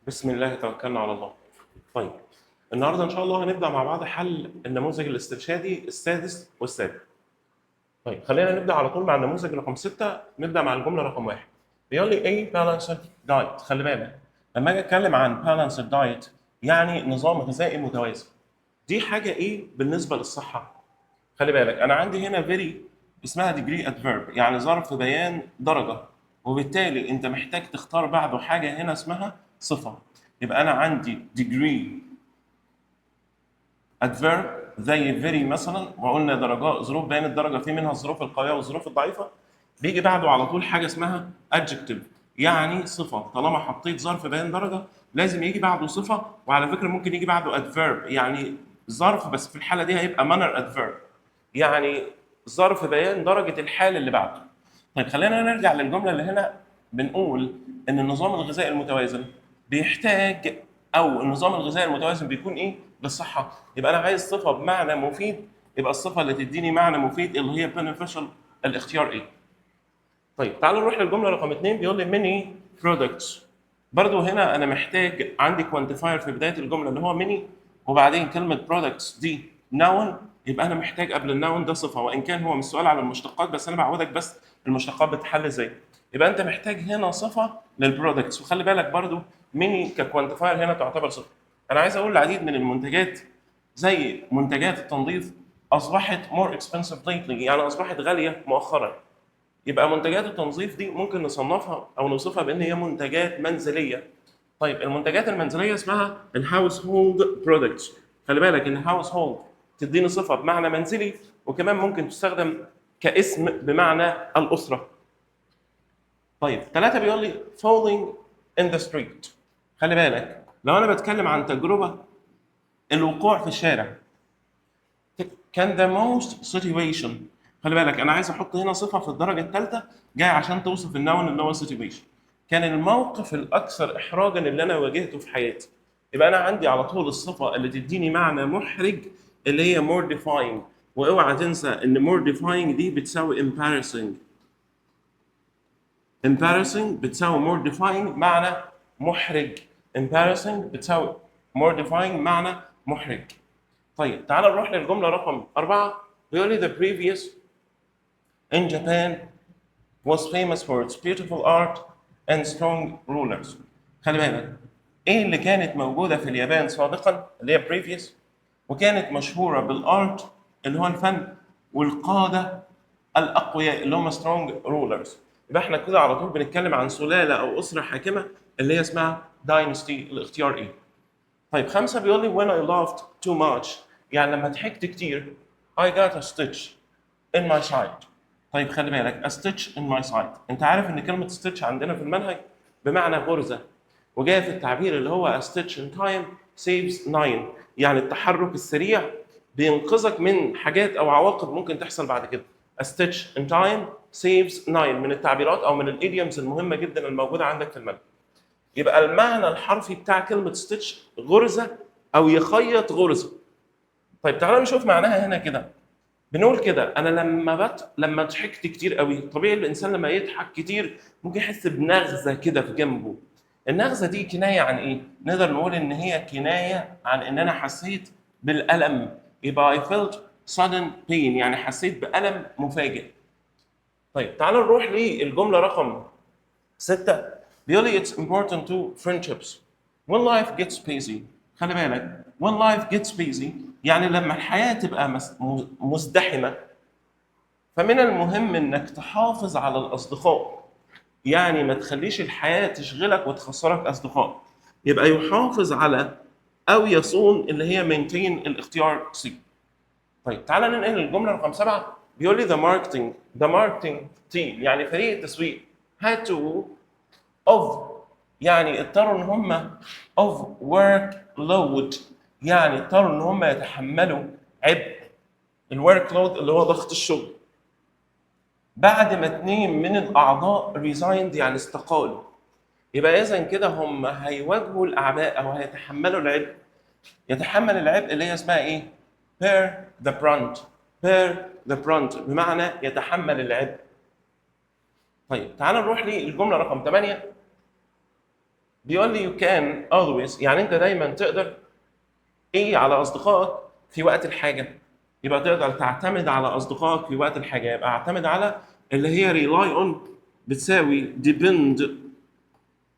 بسم الله توكلنا على الله. طيب، النهارده ان شاء الله هنبدا مع بعض حل النموذج الاسترشادي السادس والسابع. طيب، خلينا نبدا على طول مع النموذج رقم 6. نبدا مع الجملة رقم 1، بيقول لي a balanced diet. خلي بالك، لما اجي اتكلم عن balanced diet يعني نظام غذائي متوازن، دي حاجة ايه بالنسبة للصحه؟ خلي بالك، انا عندي هنا very اسمها degree adverb، يعني ظرف بيان درجه، وبالتالي انت محتاج تختار بعده حاجة هنا اسمها صفه. يبقى انا عندي degree adverb زي very مثلا، وقلنا درجات ظروف بيان الدرجة في منها الظروف القوية والظروف الضعيفه، بيجي بعده على طول حاجة اسمها adjective يعني صفه. طالما حطيت ظرف بيان درجه لازم يجي بعده صفه، وعلى فكرة ممكن يجي بعده adverb يعني ظرف، بس في الحالة دي هيبقى manner adverb يعني ظرف بيان درجه الحال اللي بعده. طيب، خلينا نرجع للجملة اللي هنا. بنقول ان النظام الغذائي المتوازن بيحتاج، او النظام الغذائي المتوازن بيكون ايه للصحه؟ يبقى انا عايز صفة بمعنى مفيد، يبقى الصفة اللي تديني معنى مفيد اللي هي beneficial، الاختيار A. طيب، تعالوا نروح للجملة رقم 2. بيقول لي many products. برضو هنا انا محتاج، عندي quantifier في بداية الجملة اللي هو many، وبعدين كلمة products دي noun، يبقى انا محتاج قبل ال noun ده صفه. وان كان هو مش سؤال على المشتقات، بس انا بعودك بس المشتقات بتتحل ازاي. يبقى انت محتاج هنا صفة لل products، وخلي بالك برضو many ك quantifier هنا تعتبر صفه. انا عايز اقول العديد من المنتجات زي منتجات التنظيف اصبحت more expensive lately، يعني اصبحت غالية مؤخرا. يبقى منتجات التنظيف دي ممكن نصنفها او نوصفها بان هي منتجات منزليه. طيب، المنتجات المنزلية اسمها ال household products. خلي بالك ان household تديني صفة بمعنى منزلي، وكمان ممكن تستخدم كاسم بمعنى الاسره. طيب، 3 بيقول لي falling in the street. خلي بالك، لو انا بتكلم عن تجربه الوقوع في الشارع كان the most situation. خلي بالك، انا عايز احط هنا صفة في الدرجة الثالثة جاي عشان توصف ال noun اللي هو situation. كان الموقف الاكثر احراجا اللي انا واجهته في حياتي. يبقى انا عندي على طول الصفة اللي تديني معنى محرج اللي هي mortifying، واوعى تنسى ان mortifying دي بتساوي embarrassing. embarrassing بتساوي mortifying معنى محرج. embarrassing بتساوي mortifying معنى محرج. طيب، تعال نروح للجملة رقم 4. بيقول لي the previous in Japan was famous for its beautiful art and strong rulers. خلي بالك، ايه اللي كانت موجودة في اليابان سابقا اللي هي previous وكانت مشهورة بال art اللي هو الفن والقادة الأقوياء اللي هم strong rulers؟ يبقى احنا كده على طول بنتكلم عن سلالة أو أسرة حاكمة اللي هي اسمها dynasty، الاختيار A. طيب، 5 بيقول لي when I laughed too much، يعني لما ضحكت كتير، I got a stitch in my side. طيب، خلي بالك، a stitch in my side، انت عارف ان كلمة stitch عندنا في المنهج بمعنى غرزة، وجاية في التعبير اللي هو a stitch in time saves nine، يعني التحرك السريع بينقذك من حاجات او عواقب ممكن تحصل بعد كده. a stitch in time saves nine من التعبيرات او من ال idioms المهمة جدا الموجودة عندك في المنهج. يبقى المعنى الحرفي بتاع كلمة stitch غرزة أو يخيط غرزة. طيب، تعالوا نشوف معناها هنا كده. بنقول كده أنا لما ضحكت كتير قوي، طبيعي الإنسان لما يضحك كتير ممكن يحس بنغزة كده في جنبه. النغزة دي كناية عن إيه؟ نقدر نقول إن هي كناية عن إن أنا حسيت بالألم. يبقى I felt sudden pain، يعني حسيت بألم مفاجئ. طيب، تعالوا نروح للجملة رقم 6. بيقول لي it's important to friendships when life gets busy. خلي بالك، when life gets busy يعني لما الحياة تبقى مزدحمة، فمن المهم انك تحافظ على الاصدقاء، يعني ما تخليش الحياة تشغلك وتخسرك اصدقاء. يبقى يحافظ على او يصون اللي هي maintain، الاختيار C. طيب، تعالى ننقل الجملة رقم 7. بيقول لي the marketing team، يعني فريق التسويق، had to of، يعني اضطروا ان هم of work load، يعني اضطروا ان هم يتحملوا عبء ال work load اللي هو ضغط الشغل، بعد ما اتنين من الاعضاء resigned، يعني استقالوا. يبقى اذا كده هم هيواجهوا الاعباء او هيتحملوا العبء. يتحمل العبء اللي هي اسمها ايه؟ bear the brunt. bear the brunt بمعنى يتحمل العبء. طيب، تعال نروح للجملة رقم 8. بيقول لي you can always، يعني انت دايما تقدر ايه على اصدقائك في وقت الحاجه؟ يبقى تقدر تعتمد على اصدقائك في وقت الحاجه، يبقى اعتمد على اللي هي rely on بتساوي depend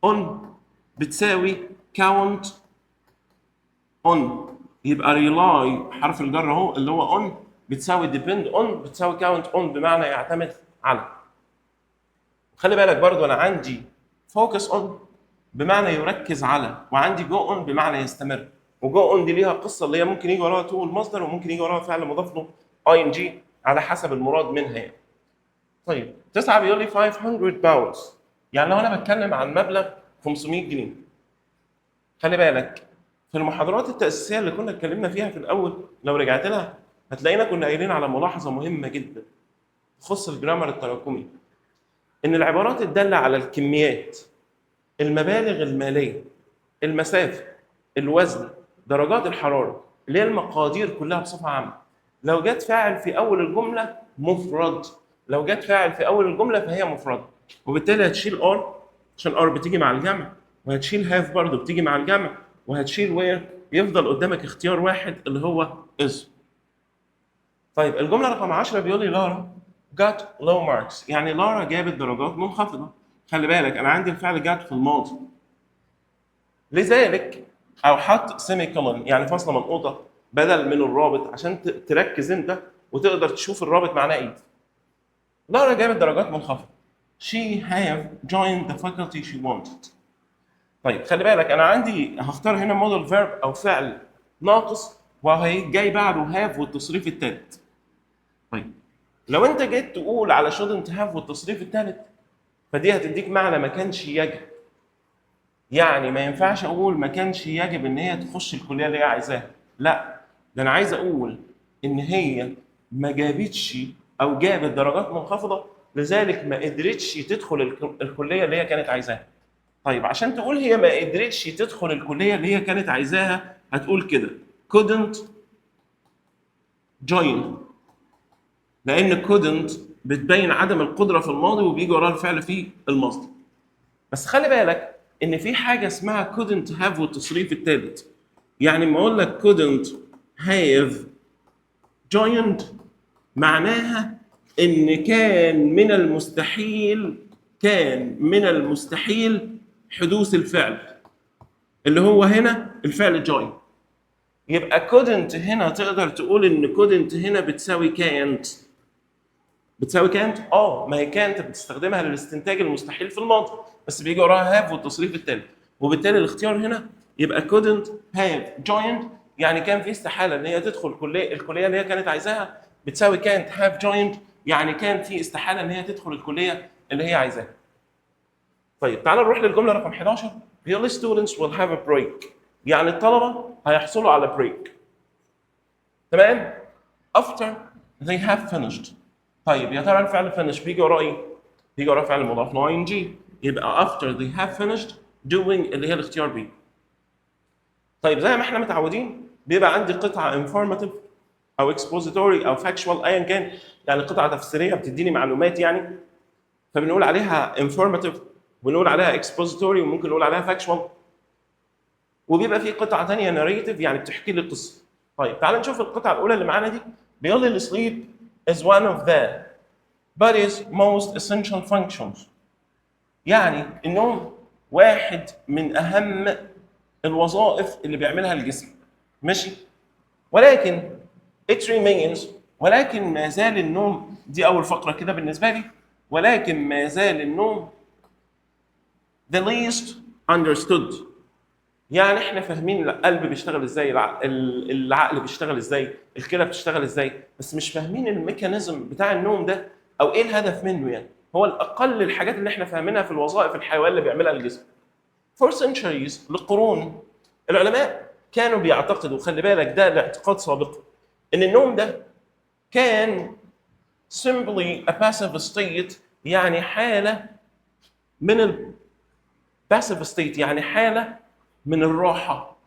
on بتساوي count on. يبقى rely حرف الجر اهو اللي هو on بتساوي depend on بتساوي count on بمعنى يعتمد على. خلي بالك برضو انا عندي focus on بمعنى يركز على، وعندي go on بمعنى يستمر. و go on دي ليها قصه، اللي هي ممكن يجي وراها to المصدر وممكن يجي وراها فعل مضاف له ing على حسب المراد منها يعني. طيب، 9 بيقول لي 500 pounds، يعني لو انا بتكلم عن مبلغ 500 جنيه. خلي بالك في المحاضرات التأسيسية اللي كنا اتكلمنا فيها في الأول، لو رجعت لها هتلاقينا كنا قايلين على ملاحظة مهمة جدا تخص ال grammar التراكمي، إن العبارات الدالة على الكميات، المبالغ المالية، المسافة، الوزن، درجات الحرارة، اللي هي المقادير كلها بصفة عامة، لو جت فاعل في أول الجملة مفرد، لو جت فاعل في أول الجملة فهي مفردة، وبالتالي هتشيل are عشان are بتيجي مع الجمع، وهتشيل have برضه بتيجي مع الجمع، وهتشيل were. يفضل قدامك اختيار واحد اللي هو is. طيب، الجملة رقم 10 بيقول لي لارا got low marks، يعني لارا جابت درجات منخفضة. خلي بالك أنا عندي الفعل got في الماضي، لذلك أو حط semicolon يعني فاصلة منقوطة بدل من الرابط عشان تركز أنت وتقدر تشوف الرابط معناه إيه. لارا جابت درجات منخفضة. she have joined the faculty she wanted. طيب، خلي بالك انا عندي هختار هنا modal verb او فعل ناقص وهي جاي بعده have والتصريف الثالث. طيب، لو انت جيت تقول على shouldn't have والتصريف الثالث فدي هتديك معنى ما كانش يجب، يعني ما ينفعش اقول ما كانش يجب ان هي تخش الكلية اللي هي عايزاها، لا، ده انا عايز اقول ان هي ما جابتش او جابت درجات منخفضة لذلك ما قدرتش تدخل الكلية اللي هي كانت عايزاها. طيب، عشان تقول هي ما قدرتش تدخل الكلية اللي هي كانت عايزاها هتقول كده couldn't join، لان couldn't بتبين عدم القدرة في الماضي وبيجي وراها الفعل في المصدر. بس خلي بالك ان في حاجة اسمها couldn't have والتصريف الثالث، يعني لما اقول لك couldn't have joined معناها ان كان من المستحيل، كان من المستحيل حدوث الفعل اللي هو هنا الفعل join. يبقى couldn't هنا تقدر تقول ان couldn't هنا بتساوي can't. بتساوي can't، ما هي can't بتستخدمها للاستنتاج المستحيل في الماضي بس بيجي وراها have والتصريف الثالث، وبالتالي الاختيار هنا يبقى couldn't have joined، يعني كان في استحالة ان هي تدخل الكلية اللي هي كانت عايزاها، بتساوي can't have joined، يعني كان في استحالة ان هي تدخل الكلية اللي هي عايزاها. طيب، تعال نروح للجملة رقم 11. بيقول لي students will have a break، يعني الطلبة هيحصلوا على break، تمام، after they have finished. طيب، يا ترى الفعل finish بيجي وراه ايه؟ بيجي وراه فعل مضاف له ing، يبقى after they have finished doing اللي هي الاختيار B. طيب، زي ما احنا متعودين بيبقى عندي قطعه informative او expository او factual ايا كان، يعني قطعه تفسيرية بتديني معلومات يعني، فبنقول عليها informative وبنقول عليها expository وممكن نقول عليها factual، وبيبقى في قطعه ثانية narrative يعني بتحكي لي قصه. طيب، تعال نشوف القطعة الاولى اللي معانا دي. بيقول لي sleep is one of the body's most essential functions، يعني النوم واحد من اهم الوظائف اللي بيعملها الجسم، ماشي، ولكن it remains، ولكن ما زال النوم، دي اول فقره كده بالنسبة لي، ولكن ما زال النوم the least understood. يعني احنا فاهمين القلب بيشتغل ازاي، العقل بيشتغل ازاي، الكلى بتشتغل ازاي، بس مش فاهمين ال mechanism بتاع النوم ده او ايه الهدف منه، يعني هو الاقل الحاجات اللي احنا فاهمينها في الوظائف الحيوية اللي بيعملها الجسم. for centuries، لقرون، العلماء كانوا بيعتقدوا، خلي بالك ده الاعتقاد سابقا، ان النوم ده كان simply a passive state، يعني حاله من ال passive state، يعني حاله من الراحة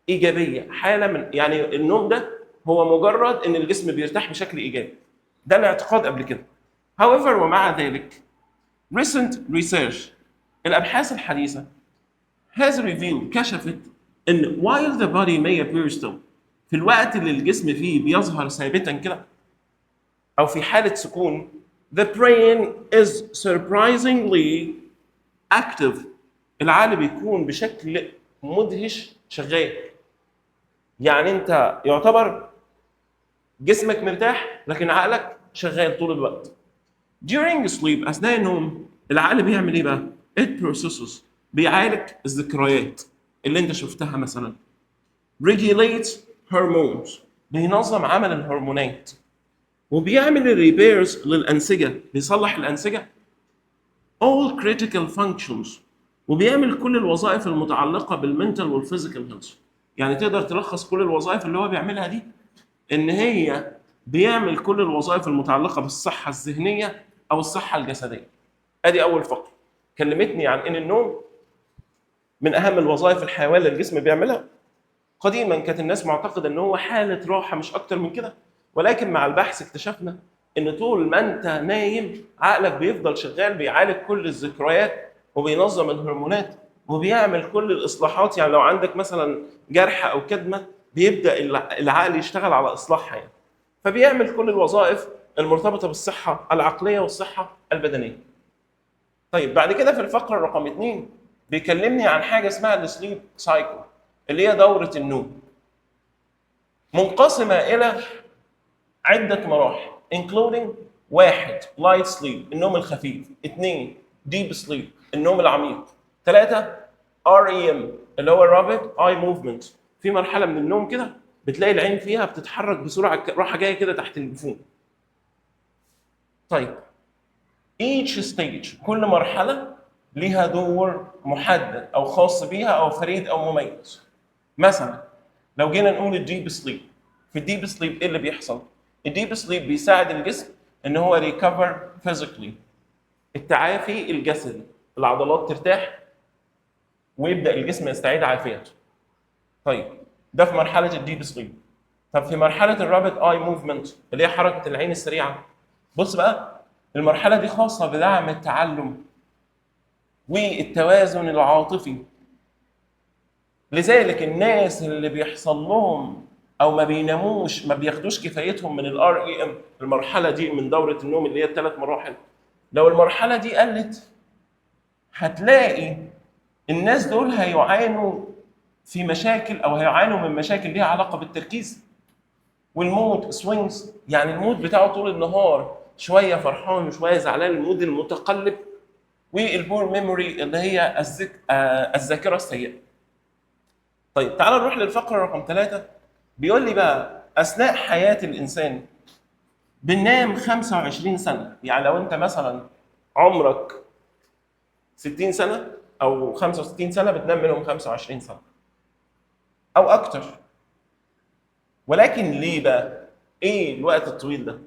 ايجابيه، حاله من يعني النوم ده هو مجرد ان الجسم بيرتاح بشكل ايجابي. ده الاعتقاد قبل كده. however، ومع ذلك، recent research، الابحاث الحديثة has revealed، كشفت ان while the body may appear still، في الوقت اللي الجسم فيه بيظهر ثابتا كده او في حاله سكون، the brain is surprisingly active، العقل بيكون بشكل مدهش شغال. يعني انت يعتبر جسمك مرتاح لكن عقلك شغال طول الوقت. during sleep، اثناء النوم، العقل بيعمل ايه بقى؟ it processes، بيعالج الذكريات اللي انت شفتها مثلا، regulates hormones، بينظم عمل الهرمونات، وبيعمل ال repairs للانسجه، بيصلح الانسجه، all critical functions، وبيعمل كل الوظائف المتعلقة بال mental وال physical health. يعني تقدر تلخص كل الوظائف اللي هو بيعملها دي ان هي بيعمل كل الوظائف المتعلقة بالصحة الذهنية او الصحة الجسديه. ادي اول فقره كلمتني عن ان النوم من اهم الوظائف الحيوية اللي الجسم بيعملها. قديما كانت الناس معتقده ان هو حاله راحة مش اكتر من كده، ولكن مع البحث اكتشفنا ان طول ما انت نايم عقلك بيفضل شغال، بيعالج كل الذكريات وبينظم الهرمونات وبيعمل كل الاصلاحات. يعني لو عندك مثلا جرح او كدمه بيبدا العقل يشتغل على اصلاحها يعني. فبيعمل كل الوظائف المرتبطة بالصحة العقلية والصحة البدنية. طيب، بعد كده في الفقرة رقم 2 بيكلمني عن حاجة اسمها ال sleep cycle، اللي هي دوره النوم. منقسمة الى عده مراحل including واحد light sleep، النوم الخفيف، اثنين deep sleep، النوم العميق، ثلاثة REM اللي هو rapid eye movement. في مرحلة من النوم كده بتلاقي العين فيها بتتحرك بسرعة راحة جاية كده تحت الجفون. طيب، each stage، كل مرحلة ليها دور محدد أو خاص بيها أو فريد أو مميز. مثلا لو جينا نقول ال deep sleep، في ال deep sleep ايه اللي بيحصل؟ ال deep sleep بيساعد الجسم ان هو recover physically، التعافي الجسدي، العضلات ترتاح ويبدا الجسم يستعيد عافيته. طيب، ده في مرحلة ال deep sleep. طب في مرحلة ال rapid eye movement اللي هي حركة العين السريعه، بص بقى، المرحلة دي خاصة بدعم التعلم والتوازن العاطفي. لذلك الناس اللي بيحصل لهم او ما بيناموش، ما بياخدوش كفايتهم من ال REM، المرحلة دي من دوره النوم اللي هي الثلاث مراحل، لو المرحلة دي قلت هتلاقي الناس دول هيعانوا في مشاكل او هيعانوا من مشاكل ليها علاقة بالتركيز وال mood swings، يعني ال mood بتاعه طول النهار شوية فرحان وشوية زعلان، ال mood المتقلب، وال poor memory اللي هي الذاكرة السيئة. طيب، تعال نروح للفقرة رقم 3. بيقول لي بقى اثناء حياة الانسان بننام 25 سنه. يعني لو انت مثلا عمرك 60 سنة او 65 سنة بتنام منهم 25 سنة او اكتر. ولكن ليه بقى؟ ايه الوقت الطويل ده؟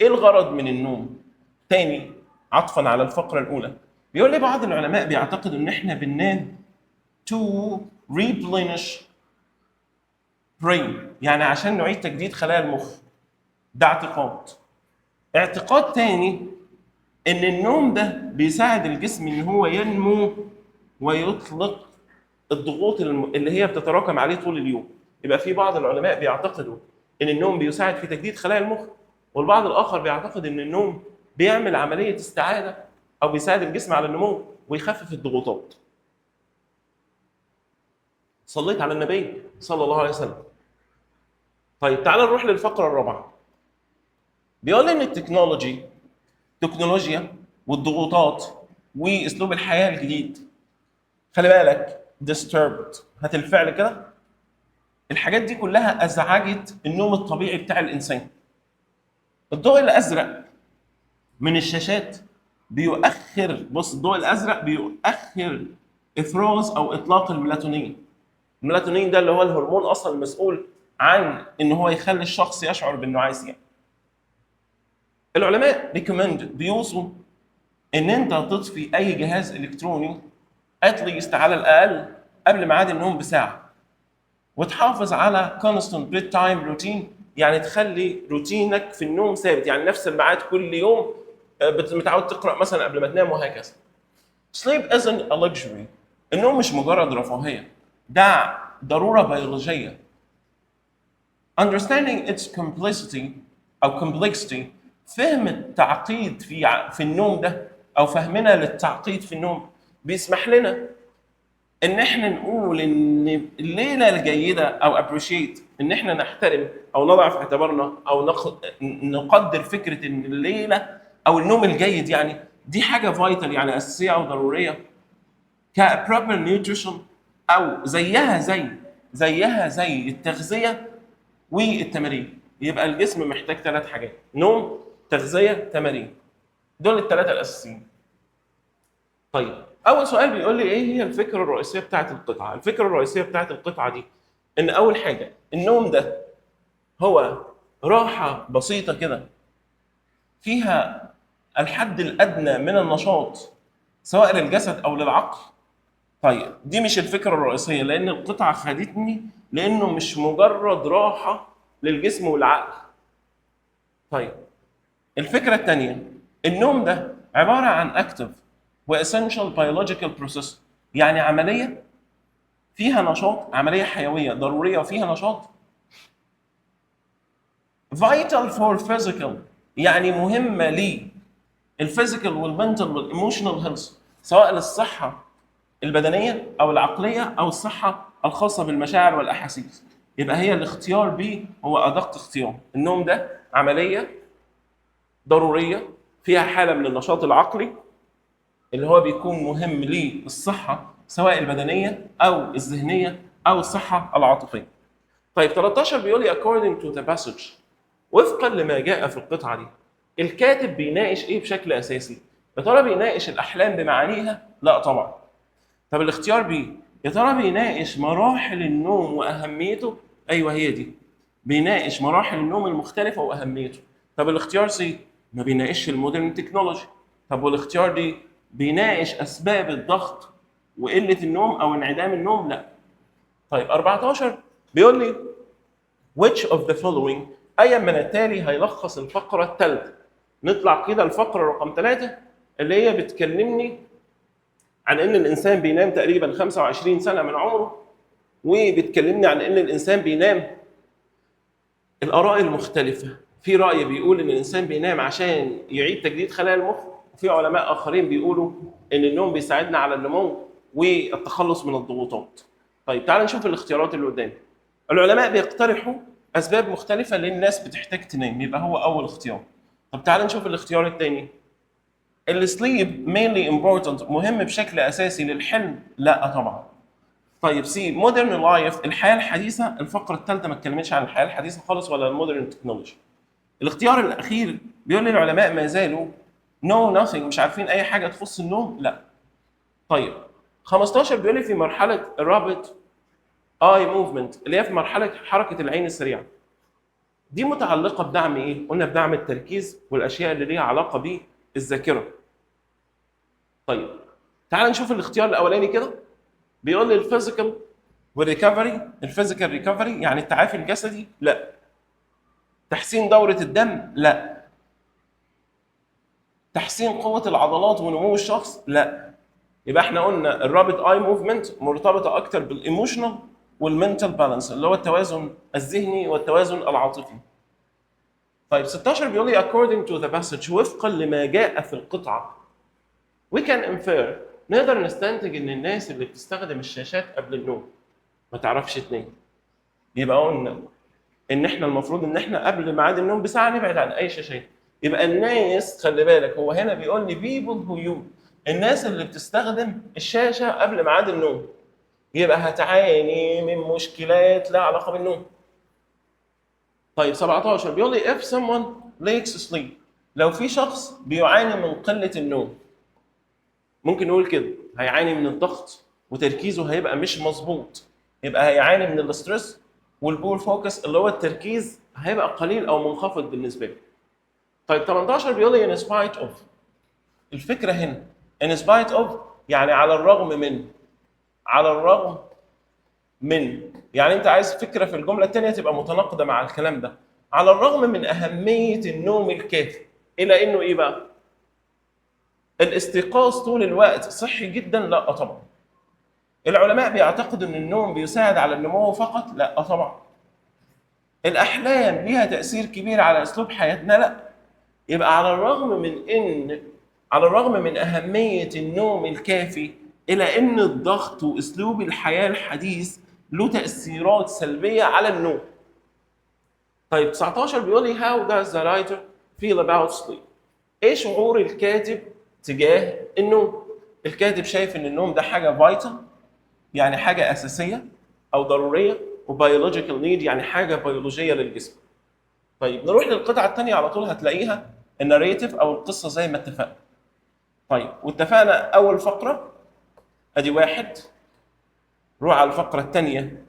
ايه الغرض من النوم؟ تاني عطفا على الفقرة الاولى، بيقول لي بعض العلماء بيعتقدوا ان احنا بننام to replenish brain، يعني عشان نعيد تجديد خلايا المخ. ده اعتقاد. اعتقاد تاني ان النوم ده بيساعد الجسم ان هو ينمو ويطلق الضغوط اللي هي بتتراكم عليه طول اليوم. يبقى في بعض العلماء بيعتقدوا ان النوم بيساعد في تجديد خلايا المخ، والبعض الاخر بيعتقد ان النوم بيعمل عملية استعاده او بيساعد الجسم على النمو ويخفف الضغوطات. صليت على النبي صلى الله عليه وسلم. طيب، تعال نروح للفقرة الرابعه. بيقول لي ان ال technology، تكنولوجيا والضغوطات واسلوب الحياة الجديد، خلي بالك disturbed، هات الفعل كده، الحاجات دي كلها ازعجت النوم الطبيعي بتاع الانسان. الضوء الازرق من الشاشات بيؤخر، بص، الضوء الازرق بيؤخر افراز او اطلاق الميلاتونين. الميلاتونين ده اللي هو الهرمون اصلا المسؤول عن ان هو يخلي الشخص يشعر بالنعاس. يعني العلماء recommend، بيوصوا ان انت تطفي اي جهاز الكتروني at least، على الاقل، قبل ميعاد النوم بساعه، وتحافظ على constant bedtime routine، يعني تخلي روتينك في النوم ثابت، يعني نفس الميعاد كل يوم، متعود تقرا مثلا قبل ما تنام وهكذا. Sleep isn't a luxury. النوم مش مجرد رفاهية، ده ضرورة بيولوجية. Understanding its complicity أو complexity، فهم التعقيد في النوم ده، أو فهمنا للتعقيد في النوم، بيسمح لنا ان احنا نقول ان الليلة الجيدة او appreciate، ان احنا نحترم او نضع في اعتبارنا او نقدر فكرة ان الليلة او النوم الجيد يعني دي حاجة vital، يعني اساسية او ضرورية، ك proper nutrition، او زيها زي التغذية والتمارين. يبقى الجسم محتاج ثلاث حاجات: نوم، تغذيه، تمارين. دول الثلاثة الاساسيين. طيب، اول سؤال بيقول لي ايه هي الفكرة الرئيسية بتاعت القطعه؟ الفكرة الرئيسية بتاعت القطعة دي ان اول حاجة النوم ده هو راحة بسيطة كده فيها الحد الادنى من النشاط سواء للجسد او للعقل. طيب، دي مش الفكرة الرئيسيه، لان القطعة خدتني لانه مش مجرد راحة للجسم والعقل. طيب، الفكرة الثانية النوم ده عبارة عن active و essential biological process، يعني عملية فيها نشاط، عملية حيوية ضرورية وفيها نشاط، vital for physical، يعني مهمة لي ال physical وال mental وال emotional health، سواء للصحة البدنية او العقلية او الصحة الخاصة بالمشاعر والاحاسيس. يبقى هي الاختيار B هو ادق اختيار. النوم ده عملية ضرورية فيها حاله من النشاط العقلي اللي هو بيكون مهم للصحة سواء البدنية او الذهنية او الصحة العاطفيه. طيب، 13 بيقول لي according to the passage، وفقا لما جاء في القطعة دي، الكاتب بيناقش ايه بشكل اساسي؟ يا ترى بيناقش الاحلام بمعانيها؟ لا طبعا. طب الاختيار B، يا ترى بيناقش مراحل النوم واهميته؟ ايوه، هي دي، بيناقش مراحل النوم المختلفة واهميته. طب الاختيار C، ما بيناقش ال modern technology. طب والاختيار D، بيناقش اسباب الضغط وقلة النوم او انعدام النوم؟ لا. طيب، 14 بيقول لي which of the following، ايا من التالي هيلخص الفقرة الثالثه؟ نطلع كده الفقرة رقم 3 اللي هي بتكلمني عن ان الانسان بينام تقريبا 25 سنة من عمره، وبتكلمني عن ان الانسان بينام. الاراء المختلفه، في راي بيقول ان الانسان بينام عشان يعيد تجديد خلايا المخ، وفي علماء اخرين بيقولوا ان النوم بيساعدنا على النمو والتخلص من الضغوطات. طيب، تعال نشوف الاختيارات اللي قدامي. العلماء بيقترحوا اسباب مختلفة للناس بتحتاج تنام، يبقى هو اول اختيار. طب تعال نشوف الاختيار الثاني. ال sleep mainly important، مهم بشكل اساسي للحلم؟ لا طبعا. طيب، C، modern life، الحياة الحديثه. الفقرة الثالثة ما اتكلمتش عن الحياة الحديثة خالص ولا ال modern technology. الاختيار الاخير بيقول لي العلماء ما زالوا know nothing، مش عارفين اي حاجة تخص النوم؟ لا. طيب، 15 بيقول لي في مرحلة ال rapid eye movement، اللي هي في مرحلة حركة العين السريعه، دي متعلقه بدعم ايه؟ قلنا بدعم التركيز والاشياء اللي ليها علاقة بالذاكرة. طيب، تعال نشوف الاختيار الاولاني كده. بيقول لي ال physical وال recovery، ال physical recovery يعني التعافي الجسدي؟ لا. تحسين دورة الدم؟ لا. تحسين قوة العضلات ونمو الشخص؟ لا. يبقى احنا قلنا ال rapid eye movement مرتبطة اكتر بال emotional وال mental balance، اللي هو التوازن الذهني والتوازن العاطفي. طيب، 16 بيقول لي according to the passage، وفقا لما جاء في القطعة، we can infer، نقدر نستنتج ان الناس اللي بتستخدم الشاشات قبل النوم ما تعرفش تنام. يبقى قلنا ان احنا المفروض ان احنا قبل ميعاد النوم بساعة نبعد عن اي شاشات. يبقى الناس، خلي بالك، هو هنا بيقول لي people who use، الناس اللي بتستخدم الشاشة قبل ميعاد النوم يبقى هتعاني من مشكلات لها علاقة بالنوم. طيب، 17 بيقول لي if someone lacks sleep، لو في شخص بيعاني من قلة النوم، ممكن نقول كده هيعاني من الضغط وتركيزه هيبقى مش مظبوط، يبقى هيعاني من ال stress وال poor focus، اللي هو التركيز هيبقى قليل او منخفض بالنسبة له. طيب، 18 بيقول لي in spite of، الفكرة هنا in spite of يعني على الرغم من، على الرغم من، يعني انت عايز فكرة في الجملة الثانية تبقى متناقضة مع الكلام ده. على الرغم من اهمية النوم الكافي الى انه ايه بقى؟ الاستيقاظ طول الوقت صحي جدا؟ لا طبعا. العلماء بيعتقدوا ان النوم بيساعد على النمو فقط؟ لا طبعا. الاحلام ليها تاثير كبير على اسلوب حياتنا؟ لا. يبقى على الرغم من اهمية النوم الكافي، الى ان الضغط واسلوب الحياة الحديث له تاثيرات سلبية على النوم. طيب، 19 بيقول لي how does the writer feel about sleep؟ ايه شعور الكاتب تجاه النوم؟ الكاتب شايف ان النوم ده حاجة vital، يعني حاجة اساسية او ضروريه، و biological need، يعني حاجة بيولوجية للجسم. طيب، نروح للقطعه الثانية على طول، هتلاقيها ال narrative او القصة زي ما اتفقنا. طيب، واتفقنا اول فقره ادي واحد، روح على الفقرة الثانية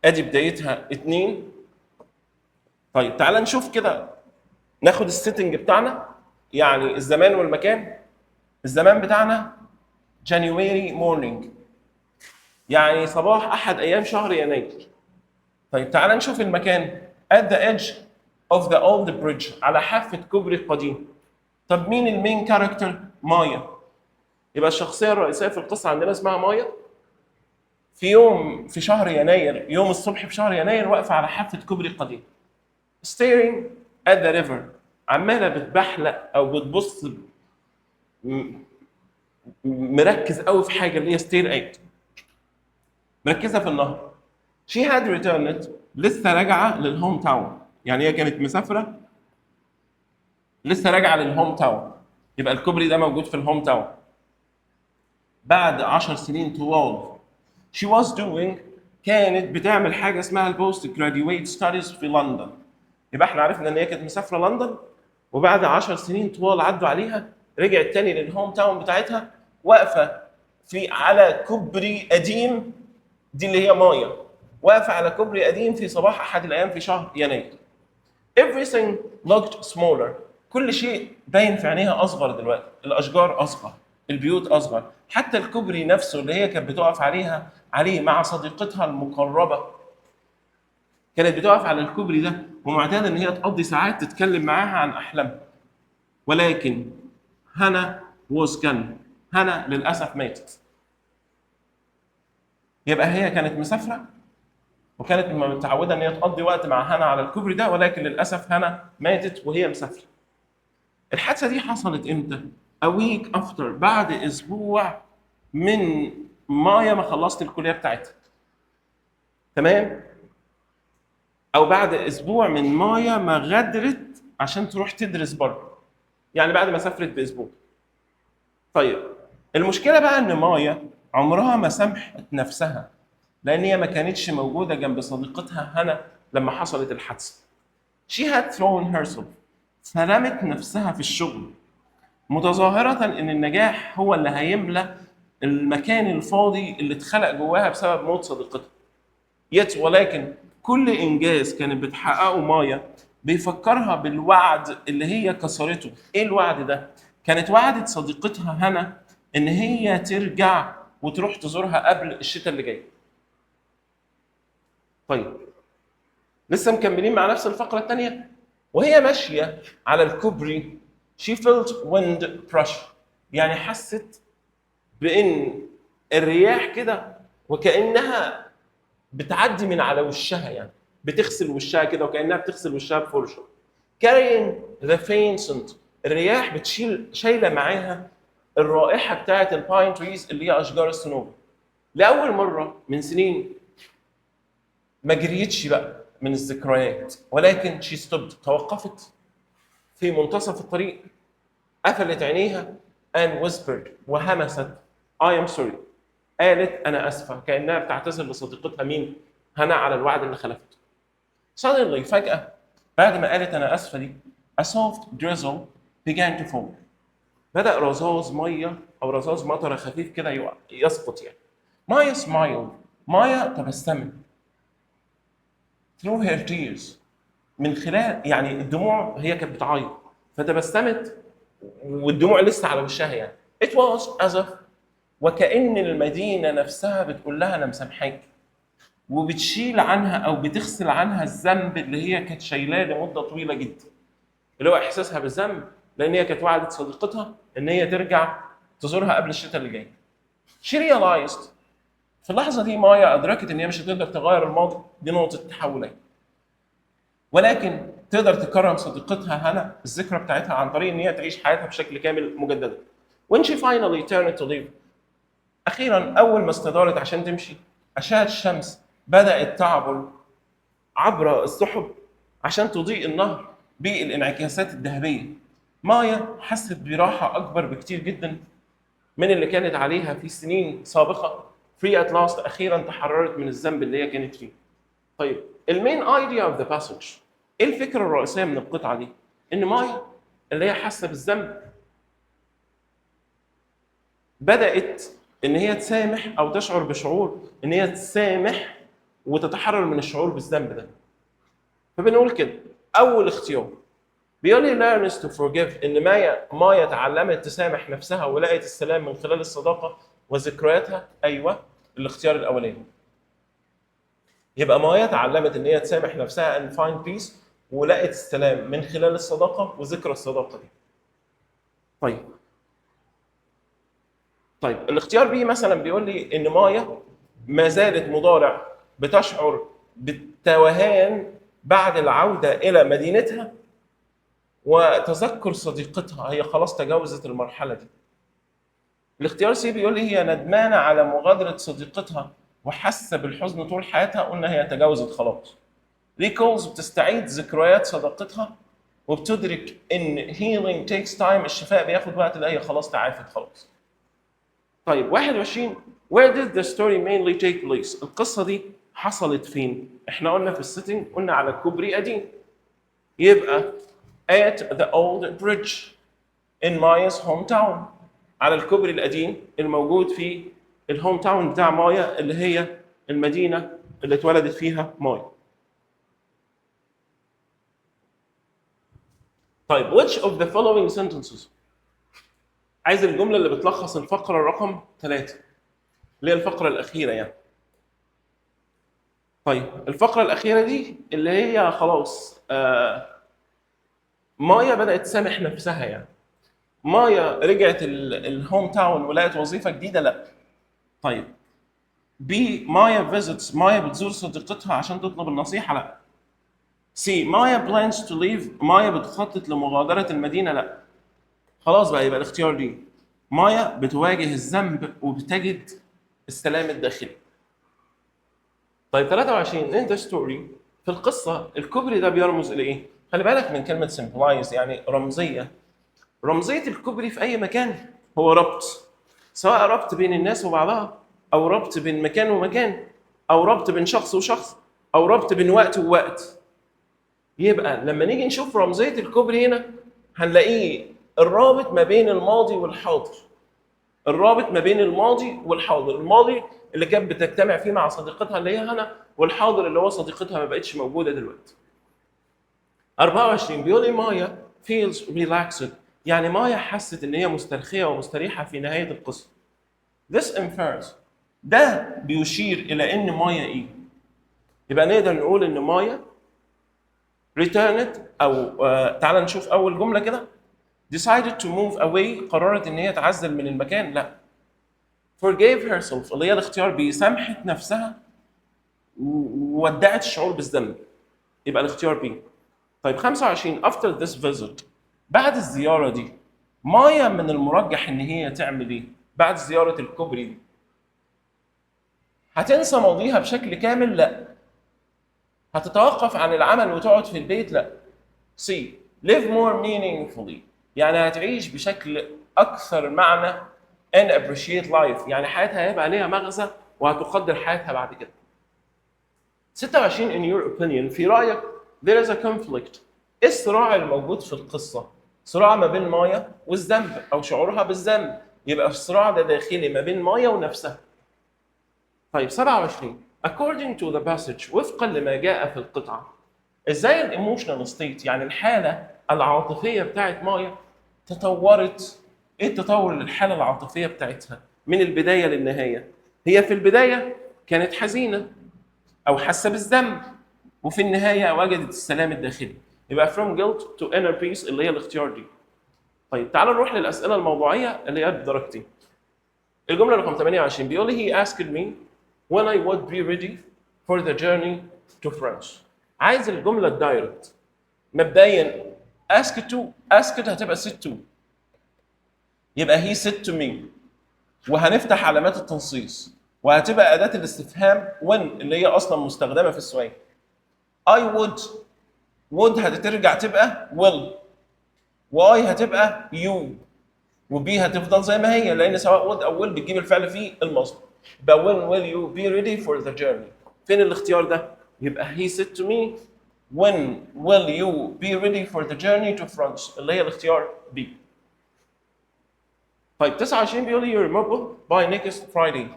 ادي بدايتها اثنين. طيب، تعال نشوف كده، ناخد ال setting بتاعنا، يعني الزمان والمكان. الزمان بتاعنا January morning، يعني صباح احد ايام شهر يناير. طيب، تعال نشوف المكان، at the edge of the old bridge، على حافة كوبري قديم. طب مين ال main character؟ مايا. يبقى الشخصية الرئيسية في القصة عندنا اسمها مايا. في يوم في شهر يناير، يوم الصبح في شهر يناير، واقفة على حافة كوبري قديم، staring at the river، عمالة بتبحلق أو بتبص مركز قوي في حاجة، اللي هي stare at، مركزة في النهر. she had returned، لسه راجعة لل home town، يعني هي كانت مسافرة لسه راجعة لل home town. يبقى الكوبري ده موجود في ال home town بعد 10 سنين طوال. she was doing، كانت بتعمل حاجة اسمها ال post graduate studies في لندن. يبقى احنا عرفنا ان هي كانت مسافرة لندن، وبعد 10 سنين طوال عدوا عليها رجعت تاني لل home town بتاعتها، واقفة على كوبري قديم. دي اللي هي مايا، واقفة على كوبري قديم في صباح احد الايام في شهر يناير. everything looked smaller، كل شيء باين في عينيها اصغر دلوقتي، الاشجار اصغر، البيوت اصغر، حتى الكوبري نفسه اللي هي كانت بتقف عليه مع صديقتها المقربه. كانت بتقف على الكوبري ده ومعتادة ان هي تقضي ساعات تتكلم معاها عن احلامها. ولكن هنا was gone، هنا للاسف ماتت. يبقى هي كانت مسافرة وكانت متعوده ان هي تقضي وقت مع هنا على الكوبري ده، ولكن للاسف هنا ماتت وهي مسافره. الحادثة دي حصلت امتى؟ A week after، بعد اسبوع من مايا ما خلصت الكلية بتاعتها. تمام؟ او بعد اسبوع من مايا ما غادرت عشان تروح تدرس بره. يعني بعد ما سافرت باسبوع. طيب، المشكلة بقى ان مايا عمرها ما سامحت نفسها لان هي ما كانتش موجودة جنب صديقتها هنا لما حصلت الحادثة. She had thrown herself، فرمت نفسها في الشغل، متظاهرة إن النجاح هو اللي هيملى المكان الفاضي اللي اتخلق جواها بسبب موت صديقتها. yet، ولكن كل إنجاز كانت بتحققه مايا بيفكرها بالوعد اللي هي كسرته. إيه الوعد ده؟ كانت وعدت صديقتها هنا إن هي ترجع وتروح تزورها قبل الشتاء اللي جاي. طيب، لسه مكملين مع نفس الفقرة الثانية. وهي ماشية على الكوبري she felt wind brush، يعني حست بإن الرياح كده وكأنها بتعدي من على وشها، يعني بتغسل وشها كده وكأنها بتغسل وشها بفرشة، carrying the faint scent، الرياح بتشيل شايلة معاها الرائحة بتاعت ال pine trees، اللي هي أشجار الصنوبر. لأول مرة من سنين ما جريتش بقى من الذكريات، ولكن she stopped، توقفت في منتصف الطريق، قفلت عينيها and whispered، وهمست، I am sorry، قالت أنا آسفة، كأنها بتعتذر لصديقتها مين؟ هنا، على الوعد اللي خلفته. suddenly، فجأة، بعد ما قالت أنا آسفة دي، a soft drizzle began to fall، بدأ رذاذ مية أو رذاذ مطر خفيف كده يسقط يعني. مايا smiled، مايا تبسمت، through her tears، من خلال يعني الدموع، هي كانت بتعيط فتبسمت والدموع لسه على وشها يعني. it was as if، وكأن المدينة نفسها بتقول لها أنا مسامحاك، وبتشيل عنها أو بتغسل عنها الذنب اللي هي كانت شايلاه لمدة طويلة جدا، اللي هو إحساسها بالذنب لأن هي كانت وعدت صديقتها إن هي ترجع تزورها قبل الشتاء اللي جاي. She realized في اللحظة دي مايا ادركت ان هي مش هتقدر تغير الماضي، دي نقطة تحول، ولكن تقدر تكرم صديقتها هنا، الذكرى بتاعتها، عن طريق ان هي تعيش حياتها بشكل كامل مجددا. When she finally turned to leave، اخيرا اول ما استدارت عشان تمشي، اشعه الشمس بدات تعبر عبر السحب عشان تضيء النهر بالانعكاسات الذهبية. مايا حست براحة اكبر بكتير جدا من اللي كانت عليها في سنين سابقه. free at last، اخيرا تحررت من الذنب اللي هي كانت فيه. طيب، ال main idea of the passage، ايه الفكرة الرئيسية من القطعة دي؟ ان مايا اللي هي حاسه بالذنب بدات ان هي تسامح او تشعر بشعور ان هي تسامح وتتحرر من الشعور بالذنب ده. فبنقول كده اول اختيار بيقول لي learns to forgive، ان مايا تعلمت تسامح نفسها ولقت السلام من خلال الصداقة وذكرياتها. ايوه، الاختيار الاولاني. يبقى مايا تعلمت ان هي تسامح نفسها and find peace، ولقت السلام من خلال الصداقة وذكرى الصداقة دي. طيب، الاختيار B مثلا بيقول لي ان مايا ما زالت مضارع بتشعر بالتوهان بعد العودة الى مدينتها وتذكر صديقتها، هي خلاص تجاوزت المرحلة دي. الاختيار C بيقول لي هي ندمانه على مغادرة صديقتها وحاسه بالحزن طول حياتها، قلنا هي تجاوزت خلاص. recalls بتستعيد ذكريات صداقتها وبتدرك ان healing takes time، الشفاء بياخد وقت، لا، هي خلاص تعافت خلاص. طيب، 21، where did the story mainly take place؟ القصة دي حصلت فين؟ احنا قلنا في ال setting، قلنا على كوبري قديم، يبقى at the old bridge in Maya's hometown، على الكوبري القديم الموجود في ال hometown بتاع مايا، اللي هي المدينة اللي اتولدت فيها مايا. طيب، which of the following sentences، عايز الجملة اللي بتلخص الفقرة رقم 3 اللي هي الفقرة الأخيرة يعني. طيب، الفقرة الأخيرة دي اللي هي خلاص مايا بدأت تسامح نفسها، يعني مايا رجعت ال hometown ولقت وظيفة جديدة؟ لا. طيب، B، مايا visits، مايا بتزور صديقتها عشان تطلب النصيحة؟ لا. C، مايا plans to leave، مايا بتخطط لمغادرة المدينة؟ لا. خلاص بقى، يبقى الاختيار D، مايا بتواجه الذنب وبتجد السلام الداخلي. طيب، 23، in the story، في القصة الكوبري ده بيرمز إلى إيه؟ خلي بالك من كلمة symbolize، يعني رمزية. رمزية الكوبري في أي مكان هو ربط، سواء ربط بين الناس وبعضها أو ربط بين مكان ومكان أو ربط بين شخص وشخص أو ربط بين وقت ووقت. يبقى لما نيجي نشوف رمزية الكوبري هنا هنلاقيه الرابط ما بين الماضي والحاضر. الرابط ما بين الماضي والحاضر، الماضي اللي كانت بتجتمع فيه مع صديقتها اللي هي هنا، والحاضر اللي هو صديقتها ما بقتش موجودة دلوقتي. 24 بيقول لي مايا feels relaxed، يعني مايا حست ان هي مسترخيه ومستريحه في نهاية القصة. This infers، ده بيشير الى ان مايا ايه؟ يبقى نقدر نقول ان مايا returned او تعال نشوف اول جملة كده، decided to move away، قررت ان هي تعزل من المكان؟ لا. forgave herself اللي هي الاختيار B، سامحت نفسها وودعت الشعور بالذنب، يبقى الاختيار B. طيب، 25، after this visit، بعد الزيارة دي مايا من المرجح ان هي تعمل ايه؟ بعد زيارة الكوبري دي هتنسى ماضيها بشكل كامل؟ لا. هتتوقف عن العمل وتقعد في البيت؟ لا. C، live more meaningfully، يعني هتعيش بشكل اكثر معنى، and appreciate life، يعني حياتها هيبقى ليها مغزى وهتقدر حياتها بعد كده. 26، in your opinion، في رايك، there is a conflict، ايه الصراع الموجود في القصة؟ صراع ما بين مايا والذنب او شعورها بالذنب، يبقى الصراع ده داخلي ما بين مايا ونفسها. طيب، 27، according to the passage، وفقا لما جاء في القطعة، ازاي ال emotional state، يعني الحالة العاطفية بتاعت مايا تطورت؟ ايه التطور للحالة العاطفية بتاعتها من البداية للنهايه؟ هي في البداية كانت حزينة او حاسه بالذنب، وفي النهاية وجدت السلام الداخلي، يبقى from guilt to inner peace اللي هي الاختيار D. طيب، تعالوا نروح للاسئلة الموضوعية اللي هي بدرجتين. الجملة رقم 28 بيقول لي he asked me when I would be ready for the journey to France. عايز الجملة ال direct. مبدئيا asked to، asked هتبقى said to، يبقى he said to me، وهنفتح علامات التنصيص، وهتبقى أداة الاستفهام when اللي هي أصلا مستخدمة في السؤال. I would، would هترجع تبقى will، و I هتبقى you، و be هتفضل زي ما هي، لأن سواء would أو will بتجيب الفعل في المصدر. يبقى when will you be ready for the journey؟ فين الاختيار ده؟ يبقى he said to me when will you be ready for the journey to France، اللي هي الاختيار B. طيب، 29 بيقول لي your mobile by next Friday.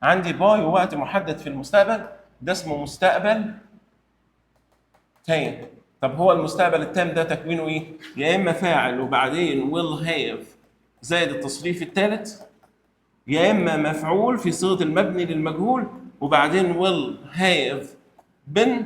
عندي by ووقت محدد في المستقبل، ده اسمه مستقبل تام. طب هو المستقبل التام ده تكوينه ايه؟ يا اما فاعل وبعدين will have زائد التصريف الثالث، يا اما مفعول في صيغة المبني للمجهول وبعدين will have been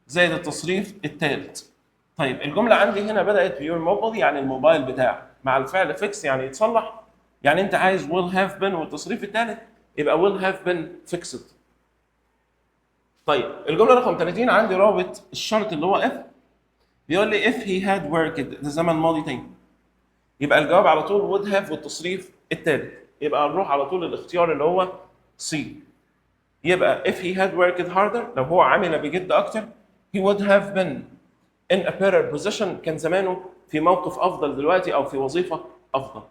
زائد التصريف الثالث. طيب، الجملة عندي هنا بدات ب your mobile، يعني الموبايل بتاعك، مع الفعل fix يعني يتصلح، يعني انت عايز will have been والتصريف الثالث، يبقى will have been fixed. طيب، الجملة رقم 30 عندي رابط الشرط اللي هو if، بيقول لي if he had worked، ده زمن ماضي تاني، يبقى الجواب على طول would have والتصريف الثالث، يبقى نروح على طول الاختيار اللي هو C. يبقى if he had worked harder، لو هو عمل بجد اكتر، he would have been in a better position، كان زمانه في موقف افضل دلوقتي او في وظيفة افضل.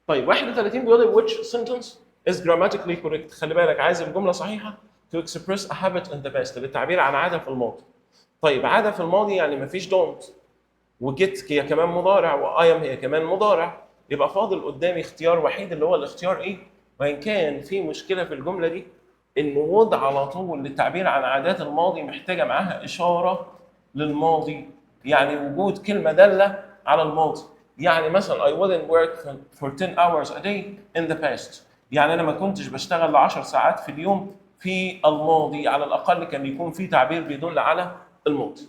طيب، 31 بيقول لي which sentence is grammatically correct؟ خلي بالك، عايز الجملة صحيحه to express a habit in the past، للتعبير عن عادة في الماضي. طيب، عادة في الماضي يعني مفيش don't، و get هي كمان مضارع، و I am هي كمان مضارع، يبقى فاضل قدامي اختيار وحيد اللي هو الاختيار A. وان كان في مشكلة في الجملة دي، ان would على طول للتعبير عن عادات الماضي محتاجه معاها اشارة للماضي، يعني وجود كلمة داله على الماضي. يعني مثلا I wouldn't work for 10 hours a day in the past، يعني انا ما كنتش بشتغل ل 10 ساعات في اليوم في الماضي. على الاقل كان يكون في تعبير بيدل على الماضي.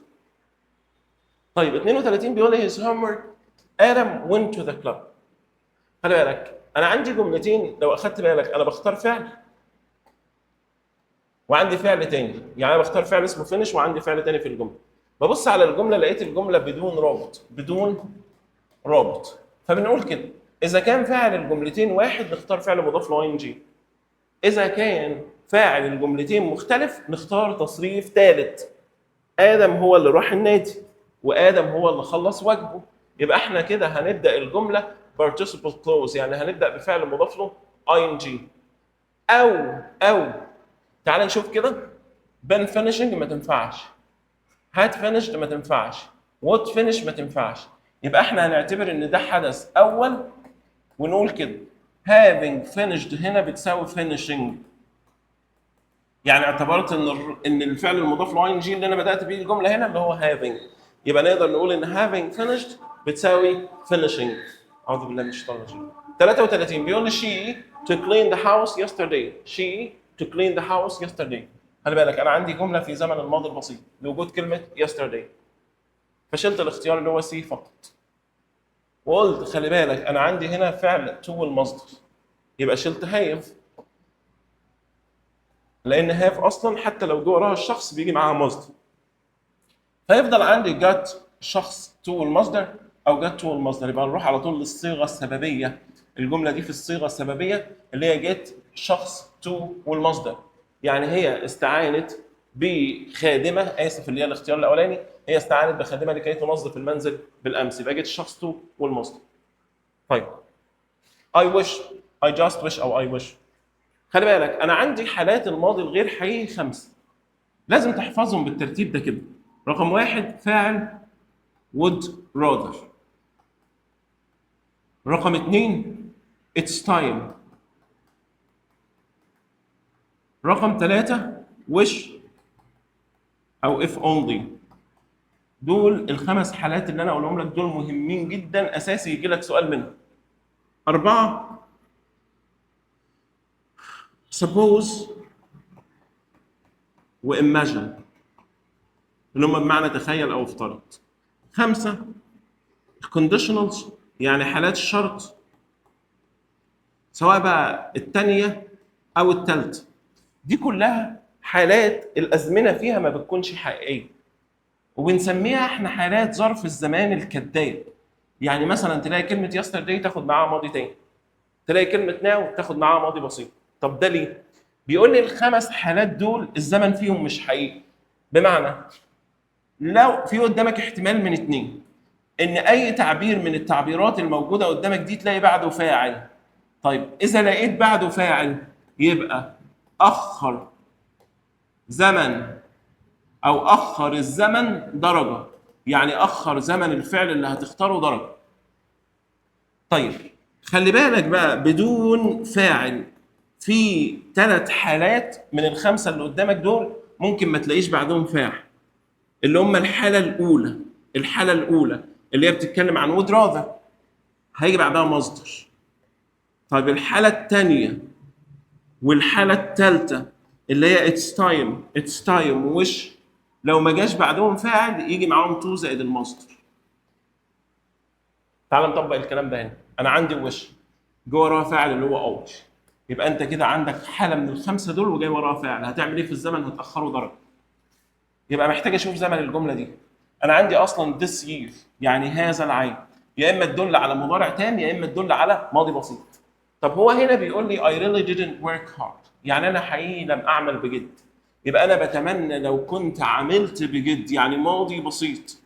طيب، 32 بيقول لي his homework، Adam went to the club. خلي بالك، انا عندي جملتين، لو اخدت بالك انا بختار فعل وعندي فعل تاني، يعني انا بختار فعل اسمه finish وعندي فعل تاني في الجمله. ببص على الجمله، لقيت الجملة بدون رابط، بدون رابط، فبنقول كده: اذا كان فاعل الجملتين واحد نختار فعل مضاف له ing، اذا كان فاعل الجملتين مختلف نختار تصريف ثالث. ادم هو اللي راح النادي وادم هو اللي خلص واجبه، يبقى احنا كده هنبدا الجملة participle clause، يعني هنبدا بفعل مضاف له ing. او تعال نشوف كده، been finishing ما تنفعش، had finished ما تنفعش، would finish ما تنفعش، يبقى احنا هنعتبر ان ده حدث اول ونقول كده having finished هنا بتساوي finishing. يعني اعتبرت ان الفعل المضاف له ing اللي انا بدات بيه الجملة هنا اللي هو having، يبقى نقدر نقول ان having finished بتساوي finishing. اعوذ بالله من الشيطان الرجيم. 33 بيقول لي she to clean the house yesterday، she to clean the house yesterday. خلي بالك، انا عندي جملة في زمن الماضي البسيط لوجود كلمة yesterday، فشلت الاختيار اللي هو C فقط، وقلت خلي بالك، انا عندي هنا فعل to المصدر، يبقى شلت have، لان have اصلا حتى لو جه وراها الشخص بيجي معاها مصدر. فيفضل عندي got شخص to المصدر او get to المصدر، يبقى نروح على طول للصيغه السببيه. الجملة دي في الصيغة السببية اللي هي get شخص to والمصدر، يعني هي استعانت بخادمه، اسف، اللي هي الاختيار الاولاني، هي استعانت بخادمه لكي تنظف المنزل بالامس، يبقى get الشخص to والمصدر. طيب، I wish، I just wish او I wish. خلي بالك، انا عندي حالات الماضي الغير حقيقي خمسه، لازم تحفظهم بالترتيب ده كده. رقم واحد فاعل would rather، رقم اثنين it's time، رقم ثلاثة wish أو if only. دول الخمس حالات اللي أنا أقولهم لك، دول مهمين جدا، أساسي يجي لك سؤال منهم. أربعة suppose و imagine اللي هم بمعنى تخيل أو افترض. خمسة conditionals، يعني حالات الشرط، سواء بقى الثانية أو الثالثة. دي كلها حالات الازمنة فيها ما بتكونش حقيقية، وبنسميها احنا حالات ظرف الزمان الكذاب. يعني مثلا تلاقي كلمة yesterday تاخد معاها ماضي تاني، تلاقي كلمة now تاخد معاها ماضي بسيط. طب ده ليه؟ بيقول لي الخمس حالات دول الزمن فيهم مش حقيقي. بمعنى لو في قدامك احتمال من اتنين، ان اي تعبير من التعبيرات الموجودة قدامك دي تلاقي بعده فاعل. طيب اذا لقيت بعده فاعل يبقى اخر زمن او اخر الزمن درجه، يعني اخر زمن الفعل اللي هتختاره درجه. طيب خلي بالك بقى، بدون فاعل في 3 حالات من الخمسة اللي قدامك دول ممكن ما تلاقيش بعدهم فاعل، اللي هم الحالة الاولى، الحالة الاولى اللي هي بتتكلم عن would rather هيجي بعدها مصدر. طيب الحالة الثانية والحالة الثالثة اللي هي it's time، it's time wish، لو ما جاش بعدهم فاعل يجي معاهم to زائد المصدر. تعال نطبق الكلام ده هنا. انا عندي wish جوه وراها فاعل اللي هو I، يبقى انت كده عندك حاله من الخمسة دول وجاي وراها فاعل، هتعمل ايه في الزمن؟ هتاخره درجه. يبقى محتاج اشوف زمن الجملة دي. انا عندي اصلا this year يعني هذا العام، يا اما تدل على مضارع تام يا اما تدل على ماضي بسيط. طب هو هنا بيقول لي I really didn't work hard، يعني انا حقيقي لم اعمل بجد، يبقى انا بتمنى لو كنت عملت بجد، يعني ماضي بسيط.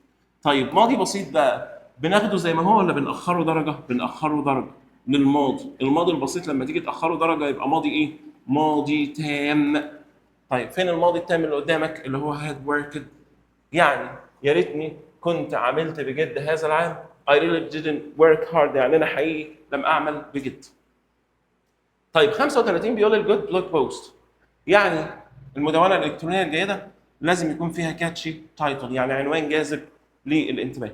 طيب ماضي بسيط بقى بناخده زي ما هو ولا بنأخره درجه؟ بنأخره درجه للماضي. الماضي البسيط لما تيجي تأخره درجه يبقى ماضي ايه؟ ماضي تام. طيب فين الماضي التام اللي قدامك اللي هو had worked؟ يعني يا ريتني كنت عملت بجد هذا العام. I really didn't work hard، يعني انا حقيقي لم اعمل بجد. طيب 35 بيقول ال good blog post، يعني المدونة الالكترونية الجيدة لازم يكون فيها catchy title، يعني عنوان جاذب للانتباه.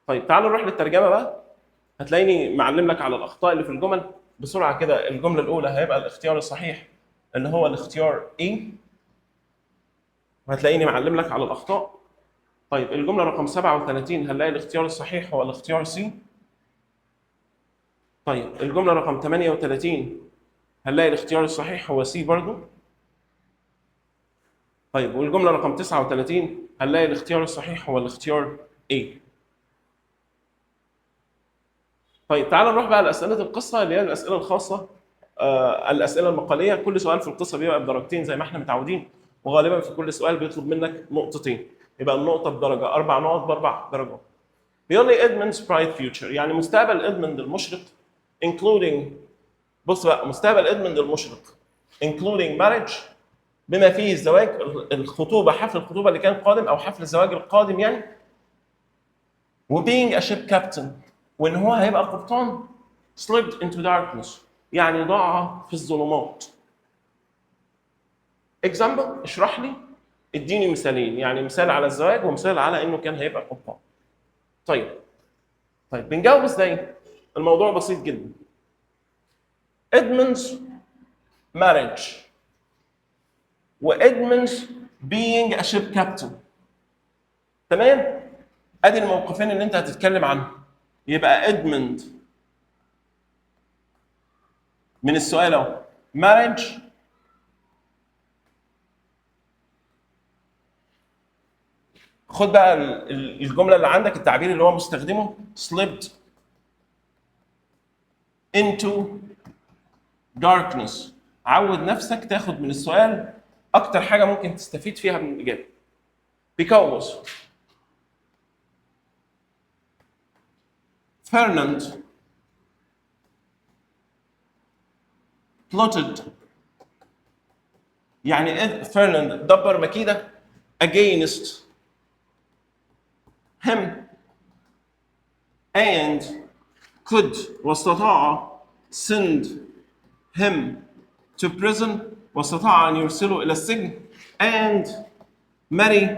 طيب تعالوا نروح للترجمة بقى. هتلاقيني معلم لك على الاخطاء اللي في الجمل بسرعة كده. الجملة الاولى هيبقى الاختيار الصحيح اللي هو الاختيار A، وهتلاقيني معلم لك على الاخطاء. طيب الجملة رقم 37 هنلاقي الاختيار الصحيح هو الاختيار C. طيب الجملة رقم 38 هنلاقي الاختيار الصحيح هو C برضو. طيب والجملة رقم 39 هنلاقي الاختيار الصحيح هو الاختيار A. طيب تعالوا نروح بقى لاسئلة القصة اللي هي الاسئلة الخاصة، الاسئلة المقاليه. كل سؤال في القصة بيبقى بدرجتين زي ما احنا متعودين، وغالبا في كل سؤال بيطلب منك نقطتين، يبقى النقطة بدرجة، 4 نقط ب4 درجات. بيقول لي Edmund's bright future، يعني مستقبل ادموند المشرق including، بص بقى، مستقبل ادموند المشرق including marriage بما فيه الزواج، الخطوبة، حفل الخطوبة اللي كان قادم او حفل الزواج القادم يعني، و being a ship captain وان هو هيبقى قبطان، slipped into darkness يعني ضاع في الظلمات. example، اشرح لي، اديني مثالين، يعني مثال على الزواج ومثال على انه كان هيبقى قبطان. طيب بنجاوب ازاي؟ الموضوع بسيط جدا. Edmund's marriage و Edmund's being a ship captain، تمام؟ ادي الموقفين اللي انت هتتكلم عنهم. يبقى ادموند من السؤال اهو marriage خد بقى الجملة اللي عندك، التعبير اللي هو مستخدمة slipped into darkness. عود نفسك تاخد من السؤال اكتر حاجة ممكن تستفيد فيها من الاجابة. because Fernand plotted، يعني Fernand دبر مكيده against him and could واستطاع send him to prison واستطاع ان يرسله الى السجن and marry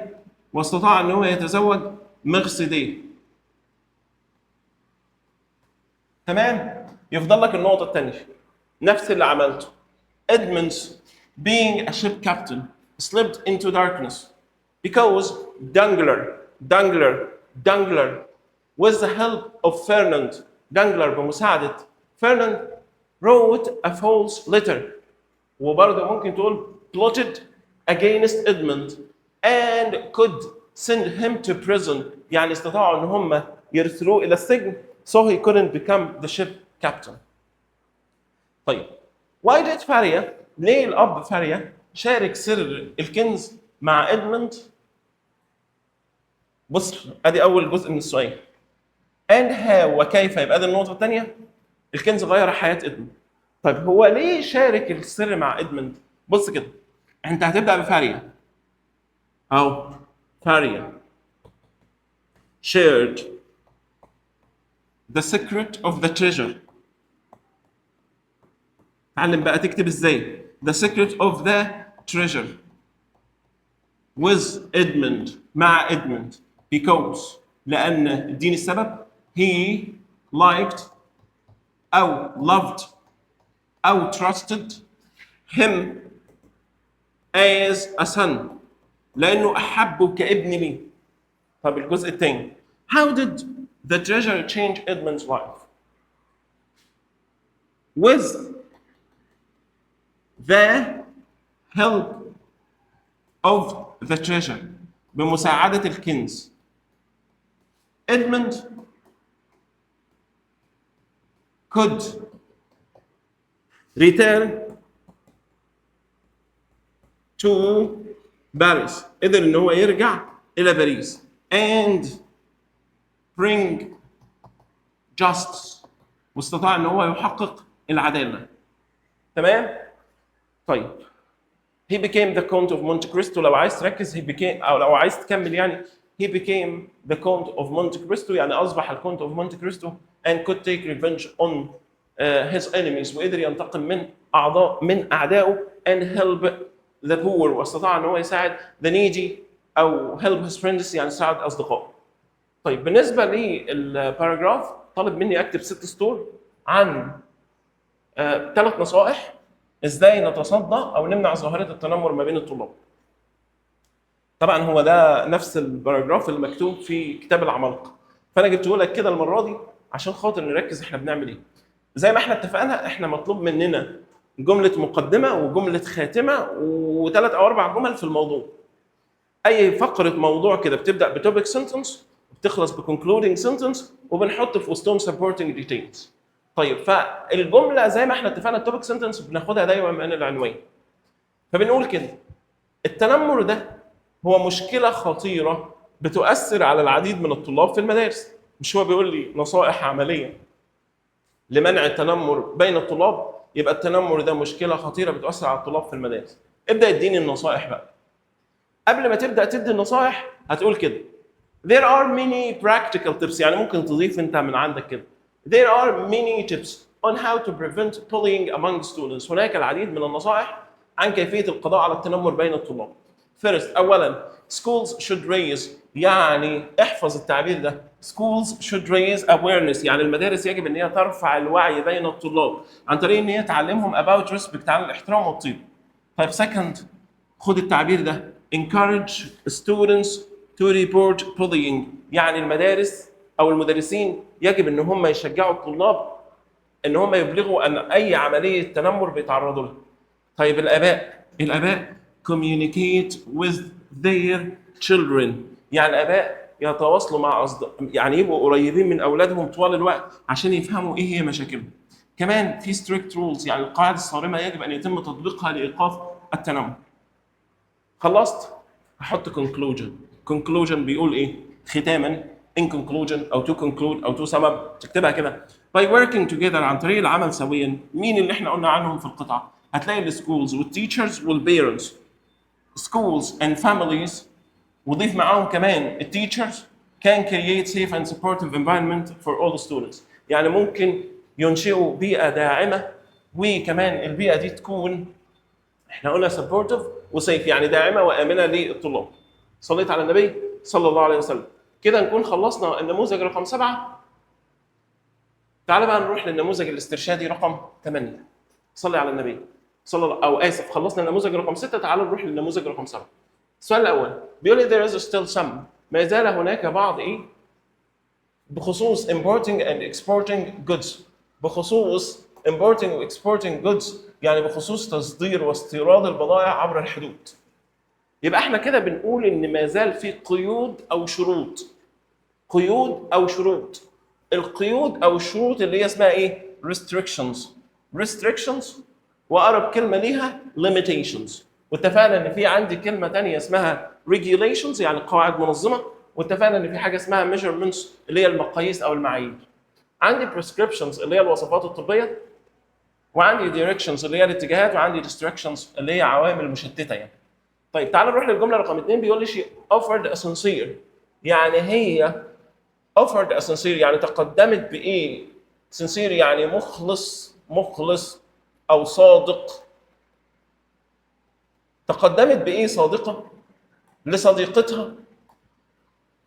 واستطاع ان هو يتزوج مغسديه. تمام؟ يفضل لك النقطة الثانية نفس اللي عملته. Edmund's being a ship captain slipped into darkness because Dangler with the help of Fernand، Dangler بمساعدة Fernand wrote a false letter، وبرضه ممكن تقول plotted against Edmund and could send him to prison، يعني استطاعوا ان هم يرسلوه الى السجن، so he couldn't become the ship captain. طيب، why did فاريا، ليه الاب فاريا شارك سر الكنز مع ادموند؟ بص، ادي اول جزء من السؤال. and how، وكيف، يبقى ادي النقطة الثانيه، الكنز غير حياة ادموند. طيب، هو ليه شارك السر مع ادموند؟ بص كده، انت هتبدا بفاريا اهو. فاريا shared the secret of the treasure. اتعلم بقى تكتب ازاي. the secret of the treasure with Edmund، مع Edmund، because، لأن، اديني السبب، he liked أو loved أو trusted him as a son، لأنه أحبه كابن ليه. طب الجزء الثاني، how did the treasure change Edmund's life؟ with the help of the treasure، بمساعدة الكنز، Edmund could return to Paris، قدر ان هو يرجع الى باريس، and bring justice، واستطاع ان هو يحقق العداله. تمام؟ طيب، he became the Count of Monte Cristo. لو عايز تركز، he became، او لو عايز تكمل يعني، he became the Count of Monte Cristo، يعني اصبح ال Count of Monte Cristo، and could take revenge on his enemies، وقدر ينتقم من اعدائه، and help the poor، واستطاع ان هو يساعد the needy، او help his friends، يعني يساعد اصدقائه. طيب، بالنسبة لل paragraph، طالب مني اكتب ست سطور عن ثلاث نصائح ازاي نتصدى او نمنع ظاهره التنمر ما بين الطلاب. طبعا هو ده نفس ال paragraph اللي مكتوب في كتاب العمالقه، فانا جبته لك كده المرة دي عشان خاطر نركز احنا بنعمل ايه. زي ما احنا اتفقنا، احنا مطلوب مننا جملة مقدمه وجملة خاتمه وثلاث او اربع جمل في الموضوع. اي فقره موضوع كده بتبدا ب topic sentence، بتخلص ب concluding sentence، وبنحط في وسطهم supporting details. طيب، فالجملة زي ما احنا اتفقنا، ال topic sentence بناخدها دايما من العنوان. فبنقول كده: التنمر ده هو مشكلة خطيرة بتؤثر على العديد من الطلاب في المدارس. مش هو بيقول لي نصائح عملية لمنع التنمر بين الطلاب؟ يبقى التنمر ده مشكلة خطيرة بتؤثر على الطلاب في المدارس. ابدا اديني النصائح بقى. قبل ما تبدا تدي النصائح هتقول كده: there are many practical tips، يعني ممكن تضيف انت من عندك كده، there are many tips on how to prevent bullying among students، هناك العديد من النصائح عن كيفية القضاء على التنمر بين الطلاب. first، اولا، schools should raise، يعني احفظ التعبير ده، schools should raise awareness، يعني المدارس يجب ان هي ترفع الوعي بين الطلاب عن طريق ان هي تعلمهم about respect، عن الاحترام والطيب. طيب، second، خد التعبير ده، encourage students to report bullying، يعني المدارس او المدرسين يجب ان هم يشجعوا الطلاب ان هم يبلغوا ان اي عملية تنمر بيتعرضوا لها. طيب، الاباء، الاباء communicate with their children، يعني الاباء يتواصلوا مع يعني يبقوا قريبين من اولادهم طوال الوقت عشان يفهموا ايه هي مشاكلهم. كمان في strict rules، يعني القواعد الصارمة يجب ان يتم تطبيقها لايقاف التنمر. خلصت، هحط conclusion. conclusion بيقول ايه؟ ختاما، in conclusion او to conclude او to sum up، تكتبها كده. by working together، عن طريق العمل سويا. مين اللي احنا قلنا عنهم في القطعه؟ هتلاقي ال schools وال teachers وال parents، schools and families، وضيف معاهم كمان ال teachers، can create safe and supportive environment for all students، يعني ممكن ينشئوا بيئة داعمه، وكمان البيئة دي تكون، احنا قلنا supportive و safe، يعني داعمه وامنه للطلاب. صليت على النبي صلى الله عليه وسلم. كده نكون خلصنا النموذج رقم 7. تعال بقى نروح للنموذج الاسترشادي رقم 8. صلي على النبي صلى الله، او اسف، خلصنا النموذج رقم 6، تعال نروح للنموذج رقم 7. السؤال الاول بيقول لي there is still some، ما زال هناك بعض ايه بخصوص importing and exporting goods، بخصوص importing و exporting goods. يعني بخصوص تصدير واستيراد البضائع عبر الحدود. يبقى احنا كده بنقول ان ما زال في قيود او شروط، قيود او شروط. القيود او الشروط اللي هي اسمها ايه؟ restrictions. restrictions واقرب كلمة ليها limitations. واتفقنا ان في عندي كلمة تانية اسمها regulations يعني قواعد منظمه، واتفقنا ان في حاجة اسمها measurements اللي هي المقاييس او المعايير. عندي prescriptions اللي هي الوصفات الطبيه، وعندي directions اللي هي الاتجاهات، وعندي distractions اللي هي عوامل مشتتة يعني. طيب تعال نروح للجملة رقم 2، بيقول لي she offered a sincere، يعني هي offered a sincere يعني تقدمت بايه؟ sincere يعني مخلص، مخلص او صادق. تقدمت بايه صادقة لصديقتها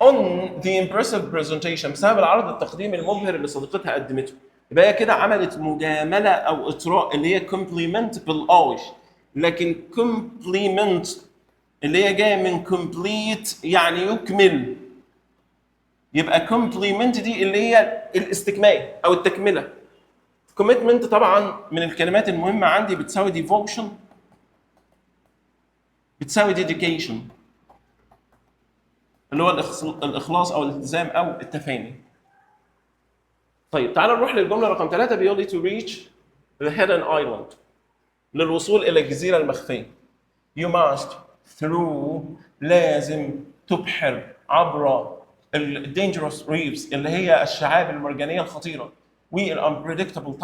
on the impressive presentation، بسبب العرض التقديمي المبهر اللي صديقتها قدمته. يبقى هي كده عملت مجاملة او اطراء اللي هي compliment بال i، لكن compliment اللي هي جاية من complete يعني يكمل، يبقى complement دي اللي هي الاستكمال او التكمله. commitment طبعا من الكلمات المهمة عندي، بتساوي devotion، بتساوي dedication اللي هو الاخلاص او الالتزام او التفاني. طيب تعال نروح للجملة رقم 3، بيقول لي to reach the hidden island، للوصول الى الجزيرة المخفيه، you must through لازم تبحر عبر ال dangerous reefs اللي هي الشعاب المرجانيه الخطيره، وال unpredictable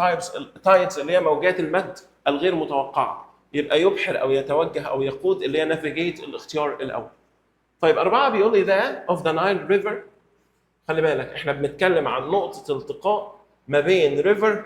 tides اللي هي موجات المد الغير متوقعه. يبقى يبحر او يتوجه او يقود اللي هي navigate الاختيار الاول. طيب 4 بيقول لي the of the Nile River. خلي بالك احنا بنتكلم عن نقطة التقاء ما بين river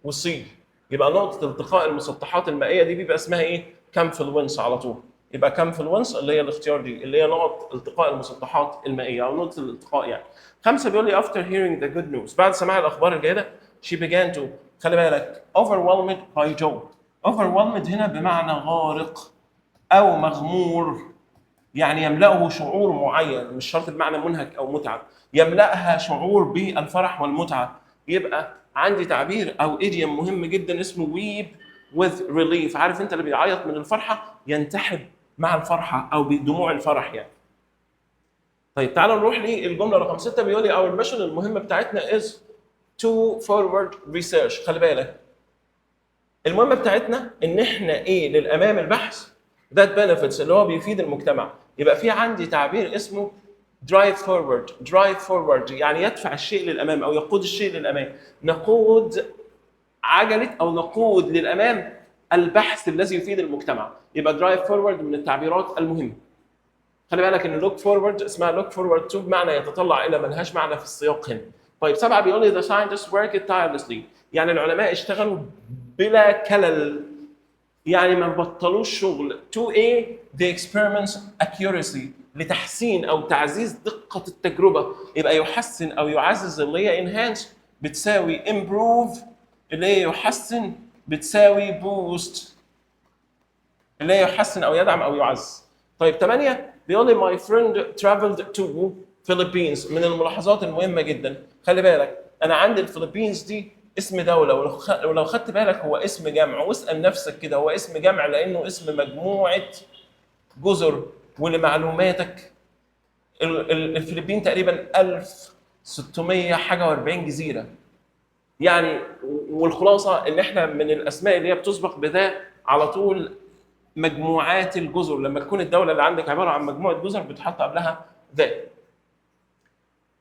و sea، يبقى نقطة التقاء المسطحات المائية دي بيبقى اسمها ايه؟ confluence على طول. يبقى confluence اللي هي الاختيار دي اللي هي نقط التقاء المسطحات المائية او نقطة الالتقاء يعني. 5 بيقول لي after hearing the good news، بعد سماع الأخبار الجيدة she began to، خلي بالك overwhelmed by joy. overwhelmed هنا بمعنى غارق أو مغمور، يعني يملأه شعور معين، مش شرط بمعنى منهك أو متعب، يملأها شعور بالفرح والمتعة. يبقى عندي تعبير أو idiom مهم جدا اسمه weep with relief. عارف أنت اللي بيعيط من الفرحة ينتحب مع الفرحة أو بدموع الفرح يعني. طيب تعالوا نروح للجملة رقم 6، بيقول لي our mission المهمة بتاعتنا is to forward research. خلي بالك المهمة بتاعتنا إن إحنا إيه للأمام البحث that benefits اللي هو بيفيد المجتمع. يبقى في عندي تعبير اسمه drive forward. drive forward يعني يدفع الشيء للأمام أو يقود الشيء للأمام. نقود عجلة أو نقود للأمام البحث الذي يفيد المجتمع. يبقى drive forward من التعبيرات المهمة. خلي بالك ان look forward اسمها look forward to بمعنى يتطلع الى، ملهاش معنى في السياق هنا. طيب 7 بيقول لي the scientists worked tirelessly، يعني العلماء اشتغلوا بلا كلل، يعني ما بطلوش شغل to ايه the experiments accuracy، لتحسين او تعزيز دقة التجربة. يبقى يحسن او يعزز اللي هي enhance بتساوي improve اللي هي يحسن بتساوي boost اللي هي يحسن او يدعم او يعزز. طيب 8 بيقول لي my friend traveled to Philippines. من الملاحظات المهمة جدا، خلي بالك انا عندي الفلبينز دي اسم دولة، ولو خدت بالك هو اسم جمع، واسأل نفسك كده هو اسم جمع لأنه اسم مجموعة جزر. ولمعلوماتك الفلبين تقريبا 1600 حاجة و40 جزيرة يعني. والخلاصة إن إحنا من الأسماء اللي هي بتسبق ب the على طول مجموعات الجزر، لما تكون الدولة اللي عندك عبارة عن مجموعة جزر بتحط قبلها the.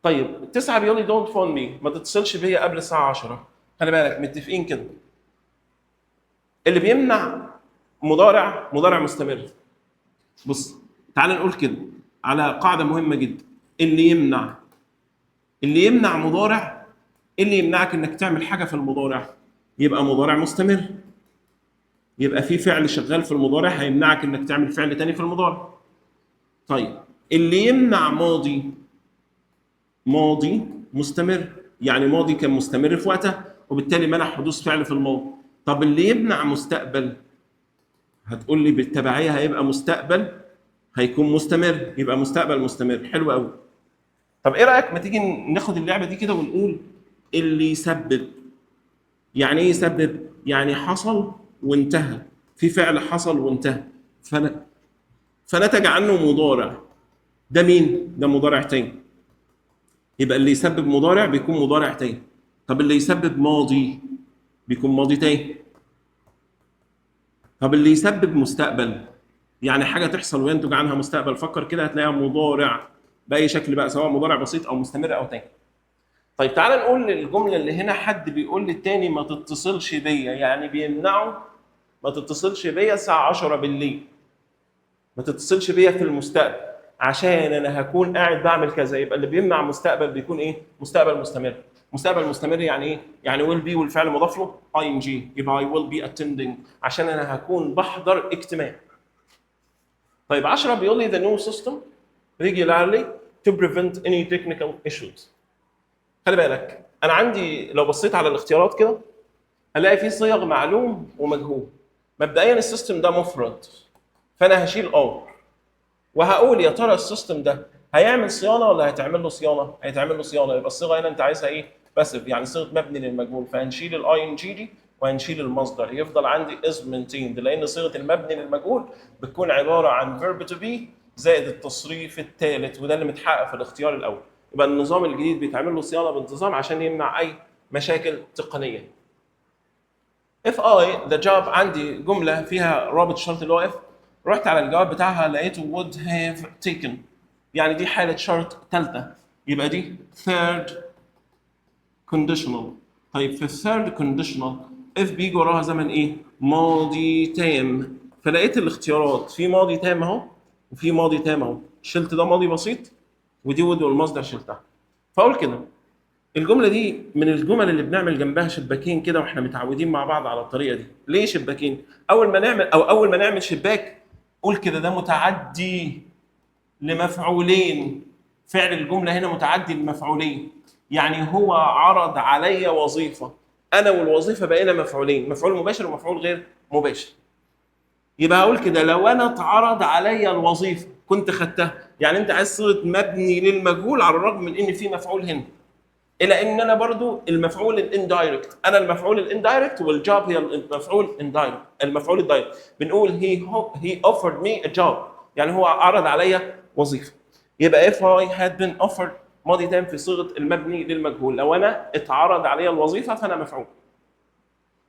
طيب 9 بيقول لي don't phone me، ما تتصلش بيا قبل الساعة 10. خلي بالك متفقين كده اللي بيمنع مضارع مضارع مستمر. بص تعال نقول كده على قاعدة مهمة جدا، اللي يمنع مضارع، اللي يمنعك انك تعمل حاجة في المضارع يبقى مضارع مستمر، يبقى في فعل شغال في المضارع هيمنعك انك تعمل فعل تاني في المضارع. طيب اللي يمنع ماضي، ماضي مستمر، يعني ماضي كان مستمر في وقتها وبالتالي منع حدوث فعل في الماضي. طب اللي يمنع مستقبل، هتقول لي بالتبعية هيبقى مستقبل هيكون مستمر، يبقى مستقبل مستمر. حلو قوي. طب ايه رأيك ما تيجي ناخد اللعبة دي كده ونقول اللي يسبب، يعني ايه يسبب؟ يعني حصل وانتهى، في فعل حصل وانتهى، فنتج عنه مضارع. ده مين؟ ده مضارع تام. يبقى اللي يسبب مضارع بيكون مضارع تام. طب اللي يسبب ماضي بيكون ماضي تام. طب اللي يسبب مستقبل، يعني حاجة تحصل وينتج عنها مستقبل، فكر كده هتلاقيها مضارع باي شكل بقى، سواء مضارع بسيط او مستمر او تام. طيب تعال نقول الجملة اللي هنا، حد بيقول للتاني ما تتصلش بيا، يعني بيمنعه ما تتصلش بيا الساعة 10 بالليل، ما تتصلش بيا في المستقبل عشان انا هكون قاعد بعمل كذا. يبقى اللي بيمنع مستقبل بيكون ايه؟ مستقبل مستمر. مستقبل مستمر يعني ايه؟ يعني will be والفعل مضاف له ing، يبقى I will be attending عشان انا هكون بحضر اجتماع. طيب 10 بيقول لي the new system regularly to prevent any technical issues. خلي بالك انا عندي لو بصيت على الاختيارات كده هلاقي في صيغ معلوم ومجهول. مبدئيا ال system ده مفرد، فانا هشيل are وهقول يا ترى ال system ده هيعمل صيانة ولا هيتعمل له صيانة؟ هيتعمل له صيانه، يبقى الصيغة هنا انت عايزها ايه؟ passive، يعني صيغة مبني للمجهول، فهنشيل ال ing دي وهنشيل المصدر، يفضل عندي is maintained، لان صيغة المبني للمجهول بتكون عبارة عن verb to be زائد التصريف الثالث، وده اللي متحقق في الاختيار الاول. يبقى النظام الجديد بيتعمل له صيانة بانتظام عشان يمنع اي مشاكل تقنية. if I the job، عندي جملة فيها رابط شرط اللي هو if، رحت على الجواب بتاعها لقيته would have taken، يعني دي حاله شرط ثالثه، يبقى دي third conditional. طيب في ال third conditional if بيجي وراها زمن ايه؟ ماضي تام. فلقيت الاختيارات في ماضي تام اهو وفي ماضي تام اهو، شلت ده ماضي بسيط ودي would والمصدر شلتها. فاقول كده الجملة دي من الجمل اللي بنعمل جنبها شباكين كده، واحنا متعودين مع بعض على الطريقة دي. ليه شباكين؟ اول ما نعمل شباك قول كده ده متعدي لمفعولين، فعل الجملة هنا متعدي لمفعولين، يعني هو عرض عليا وظيفه، انا والوظيفة بقينا مفعولين، مفعول مباشر ومفعول غير مباشر. يبقى هقول كده لو انا اتعرض عليا الوظيفة كنت خدتها، يعني انت عايز صيغة مبني للمجهول على الرغم من ان في مفعول هنا، الى ان انا برضو المفعول ال indirect، انا المفعول ال indirect وال job هي المفعول indirect، المفعول ال direct. بنقول he offered me a job، يعني هو عرض عليا وظيفه. يبقى if I had been offered ماضي تام في صيغة المبني للمجهول، لو انا اتعرض عليا الوظيفة فانا مفعول.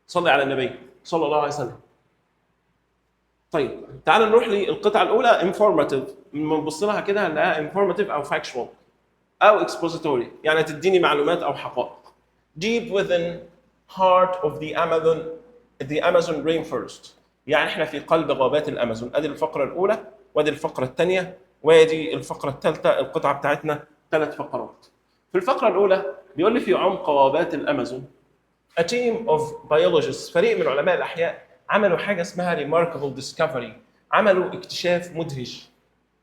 صلي على النبي صلى الله عليه وسلم. طيب تعال نروح للقطعه الاولى informative، لما نبص لها كده هنلاقيها informative او factual او expository، يعني تديني معلومات او حقائق. deep within heart of the Amazon rainforest، يعني احنا في قلب غابات الامازون. ادي الفقرة الاولى وادي الفقرة الثانية وادي الفقرة الثالثه، القطعة بتاعتنا ثلاث فقرات. في الفقرة الاولى بيقول لي في عمق غابات الامازون a team of biologists، فريق من علماء الاحياء عملوا حاجة اسمها remarkable discovery، عملوا اكتشاف مدهش.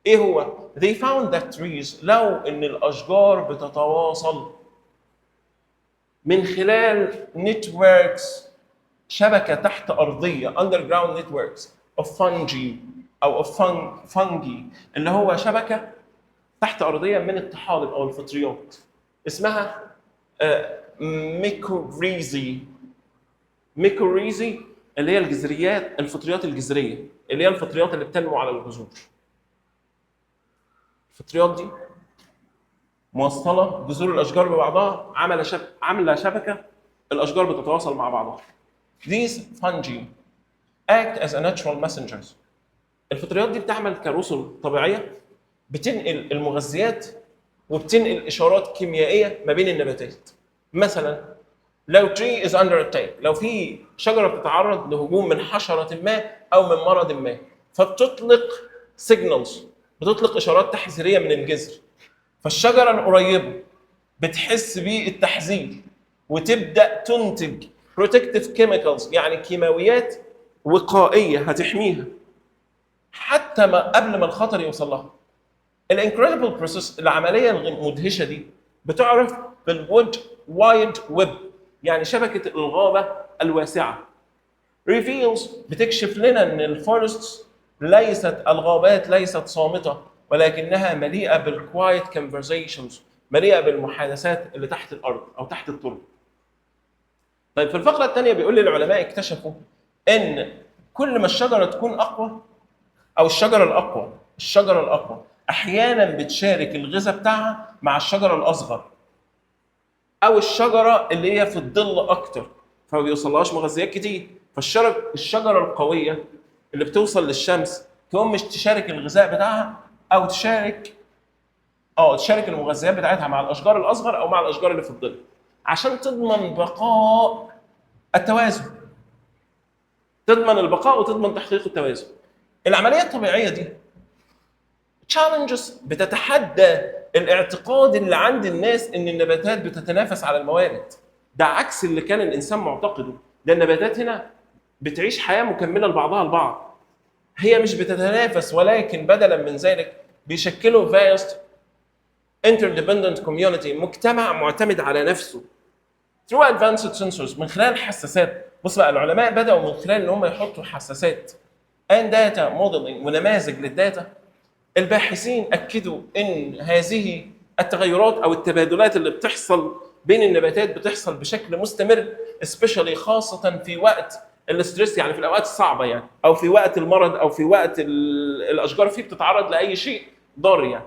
ايه هو؟ They found that trees، لقوا ان الاشجار بتتواصل من خلال networks، شبكة تحت ارضيه، underground networks of fungi او of fungi، اللي هو شبكة تحت ارضية من الطحالب او الفطريات اسمها mycorrhizae. mycorrhizae اللي هي الجذريات، الفطريات الجذرية اللي هي الفطريات اللي بتنمو على الجذور. الفطريات دي موصله جذور الاشجار ببعضها، عامله شبكه، الاشجار بتتواصل مع بعضها. These fungi act as a natural messengers. الفطريات دي بتعمل كرسل طبيعية بتنقل المغذيات وبتنقل اشارات كيميائية ما بين النباتات. مثلا لو tree is under attack، لو في شجرة بتتعرض لهجوم من حشرة ما او من مرض ما، فبتطلق signals، بتطلق اشارات تحذيريه من الجذر، فالشجره القريبة بتحس بالتحذير وتبدا تنتج protective chemicals، يعني كيماويات وقائيه هتحميها حتى ما قبل ما الخطر يوصل لها. ال incredible process، العملية المدهشه دي بتعرف بال wood wide web، يعني شبكة الغابة الواسعه. reveals، بتكشف لنا ان ال forests ليست، الغابات ليست صامته ولكنها مليئة بال quiet conversations، مليئة بالمحادثات اللي تحت الارض او تحت التربه. طيب في الفقرة الثانية بيقول لي العلماء اكتشفوا ان ان كل ما الشجرة تكون اقوى، او الشجرة الاقوى، الشجرة الاقوى احيانا بتشارك الغذاء بتاعها مع الشجرة الاصغر او الشجرة اللي هي في الظل اكتر، فما بيوصلهاش مغذيات كتير. فالشجره القوية اللي بتوصل للشمس تقوم مش تشارك الغذاء بتاعها او تشارك المغذيات بتاعتها مع الاشجار الاصغر او مع الاشجار اللي في الظل عشان تضمن بقاء التوازن، تضمن البقاء وتضمن تحقيق التوازن. العملية الطبيعية دي challenges، بتتحدى الاعتقاد اللي عند الناس ان النباتات بتتنافس على الموارد. ده عكس اللي كان الانسان معتقده. ده النباتات هنا بتعيش حياة مكملة لبعضها البعض، هي مش بتتنافس، ولكن بدلا من ذلك بيشكلوا vast interdependent community، مجتمع معتمد على نفسه. through advanced sensors، من خلال حساسات. بص بقى، العلماء بدأوا من خلال ان هم يحطوا حساسات and data modeling، ونماذج لل data. الباحثين اكدوا ان هذه التغيرات او التبادلات اللي بتحصل بين النباتات بتحصل بشكل مستمر، especially خاصة في وقت ال stress، يعني في الاوقات الصعبة يعني، او في وقت المرض، او في وقت الاشجار فيه بتتعرض لاي شيء ضار يعني.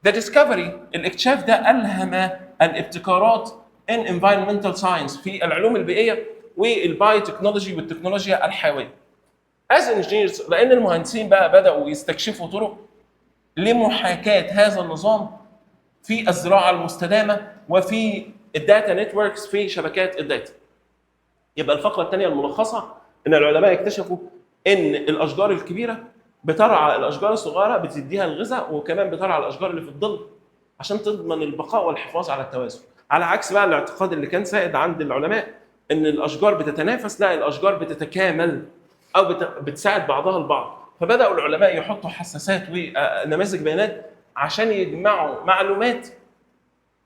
The discovery، الاكتشاف ده ألهم الابتكارات in environmental science، في العلوم البيئية وال biotechnology والتكنولوجيا الحيوية. As engineers، لأن المهندسين بقى بدأوا يستكشفوا طرق لمحاكاة هذا النظام في الزراعة المستدامة وفي ال data networks، في شبكات ال data. يبقى الفقرة الثانية الملخصة إن العلماء اكتشفوا إن الأشجار الكبيرة بترعى الأشجار الصغيرة، بتديها الغذاء، وكمان بترعى الأشجار اللي في الظل عشان تضمن البقاء والحفاظ على التوازن. على عكس بقى الاعتقاد اللي كان سائد عند العلماء ان الاشجار بتتنافس، لا، الاشجار بتتكامل او بتساعد بعضها البعض. فبداوا العلماء يحطوا حساسات ونماذج بيانات عشان يجمعوا معلومات،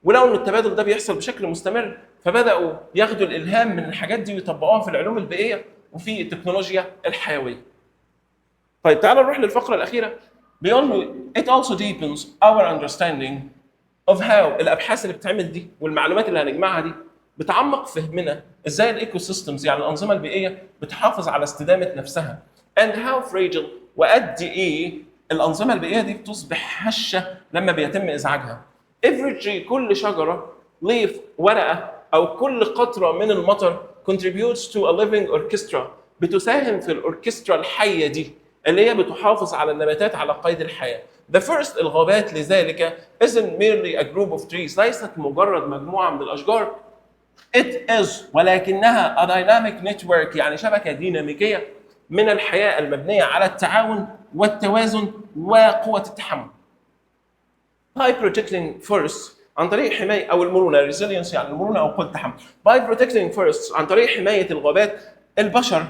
ولقوا ان التبادل ده بيحصل بشكل مستمر، فبداوا ياخدوا الالهام من الحاجات دي ويطبقوها في العلوم البيئية وفي التكنولوجيا الحيوية. طيب، تعالوا نروح للفقرة الاخيره. بيقول له it also deepens our understanding of how، الابحاث اللي بتتعمل دي والمعلومات اللي هنجمعها دي بتعمق فهمنا ازاي ال ecosystems، يعني الانظمة البيئيه، بتحافظ على استدامه نفسها، and how fragile، وقد ايه الانظمة البيئية دي بتصبح هشه لما بيتم ازعاجها. every tree، كل شجره، leaf، ورقه، او كل قطرة من المطر contributes to a living orchestra، بتساهم في الاوركسترا الحية دي اللي هي بتحافظ على النباتات على قيد الحياه. The forest، الغابات، لذلك isn't merely a group of trees، ليست مجرد مجموعة من الاشجار. It is، ولكنها a dynamic network، يعني شبكة ديناميكية من الحياة المبنية على التعاون والتوازن وقوة التحمل. By protecting forests، عن طريق حماية أو المرونة، resilience يعني المرونة أو قوة التحمل. By protecting forests، عن طريق حماية الغابات، البشر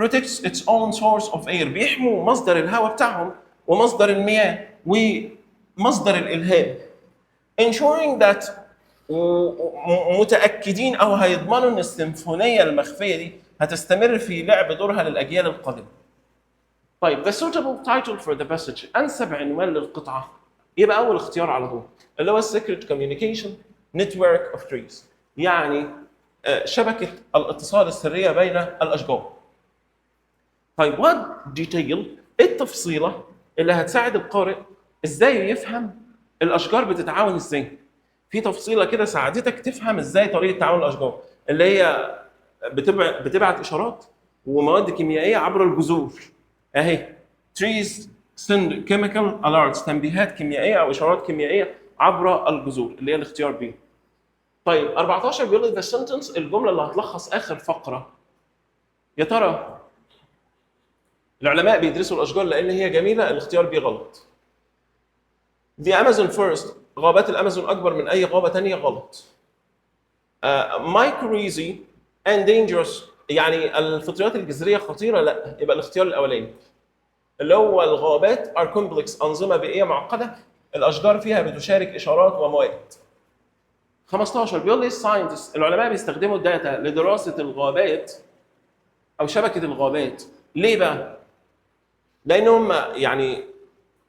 protects its own source of air، بيحموا مصدر الهواء بتاعهم ومصدر المياه ومصدر الإلهام. ensuring that، متاكدين او هيضمنوا ان السيمفونية المخفيه دي هتستمر في لعب دورها للاجيال القادمة. طيب، the suitable title for the passage، انسب عنوان للقطعه، يبقى اول اختيار على طول اللي هو secret communication network of trees، يعني شبكة الاتصال السرية بين الاشجار. طيب، what detail، ايه التفصيله اللي هتساعد القارئ ازاي يفهم الاشجار بتتعاون ازاي؟ في تفصيله كده ساعدتك تفهم ازاي طريقه تعاون الاشجار، اللي هي بتبعت اشارات ومواد كيميائية عبر الجذور اهي، trees send chemical alerts، تنبيهات كيميائية او اشارات كيميائية عبر الجذور، اللي هي الاختيار B. طيب، 14 بيقول لي the sentence، الجملة اللي هتلخص اخر فقره. يا ترى العلماء بيدرسوا الاشجار لان هي جميله؟ الاختيار B غلط. The Amazon forest، غابات الامازون اكبر من اي غابه تانية، غلط. mycorrhizae and dangerous، يعني الفطريات الجذرية خطيره، لا. يبقى الاختيار الاولاني اللي هو الغابات are complex، انظمة بيئية معقده، الاشجار فيها بتشارك اشارات ومواد. 15 بيقول لي scientists، العلماء بيستخدموا ال data لدراسة الغابات او شبكة الغابات، ليه بقى؟ لان هم يعني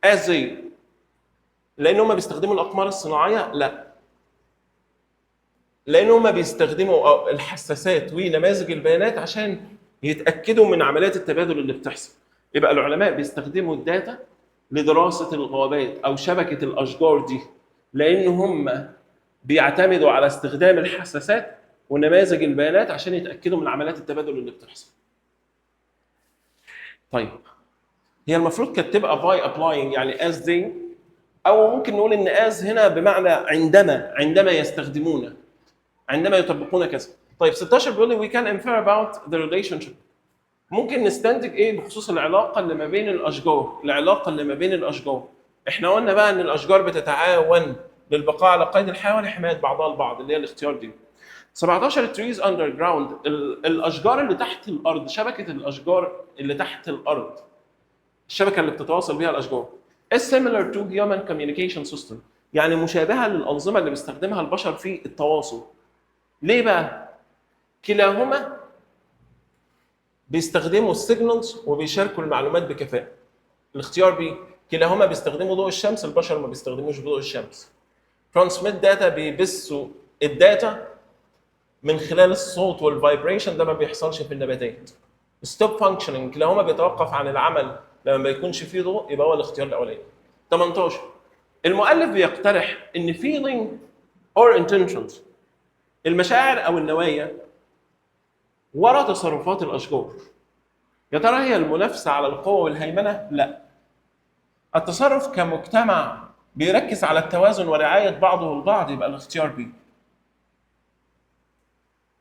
as they، لان هم بيستخدموا الاقمار الصناعيه؟ لا. لان هم بيستخدموا الحساسات ونماذج البيانات عشان يتاكدوا من عمليات التبادل اللي بتحصل. يبقى العلماء بيستخدموا ال data لدراسة الغابات او شبكة الاشجار دي، لان هم بيعتمدوا على استخدام الحساسات ونماذج البيانات عشان يتاكدوا من عمليات التبادل اللي بتحصل. طيب، هي المفروض كانت تبقى by applying، يعني as they، او ممكن نقول ان as هنا بمعنى عندما، عندما يستخدمون، عندما يطبقون كذا. طيب، 16 بيقول لي we can infer about the relationship، ممكن نستنتج ايه بخصوص العلاقة اللي ما بين الاشجار؟ العلاقة اللي ما بين الاشجار، احنا قلنا بقى ان الاشجار بتتعاون للبقاء على قيد الحياة ولحمايه بعضها البعض، اللي هي الاختيار D. 17 trees underground، الاشجار اللي تحت الارض، شبكة الاشجار اللي تحت الارض، الشبكة اللي بتتواصل بها الاشجار is similar to human communication system، يعني مشابهة للانظمه اللي بيستخدمها البشر في التواصل. ليه بقى؟ كلاهما بيستخدموا ال signals وبيشاركوا المعلومات بكفاءه، الاختيار B. كلاهما بيستخدموا ضوء الشمس، البشر ما بيستخدموش ضوء الشمس. transmit data، بيبثوا ال data من خلال الصوت وال vibration، ده ما بيحصلش في النباتات. stop functioning، كلاهما بيتوقف عن العمل لما ما يكونش فيه ضوء، يبقى هو الاختيار الاولاني. 18 المؤلف بيقترح ان feeling or intentions، المشاعر او النوايا ورا تصرفات الاشجار، يا ترى هي المنافسة على القوة والهيمنه؟ لا. التصرف كمجتمع بيركز على التوازن ورعاية بعضه البعض، يبقى الاختيار B.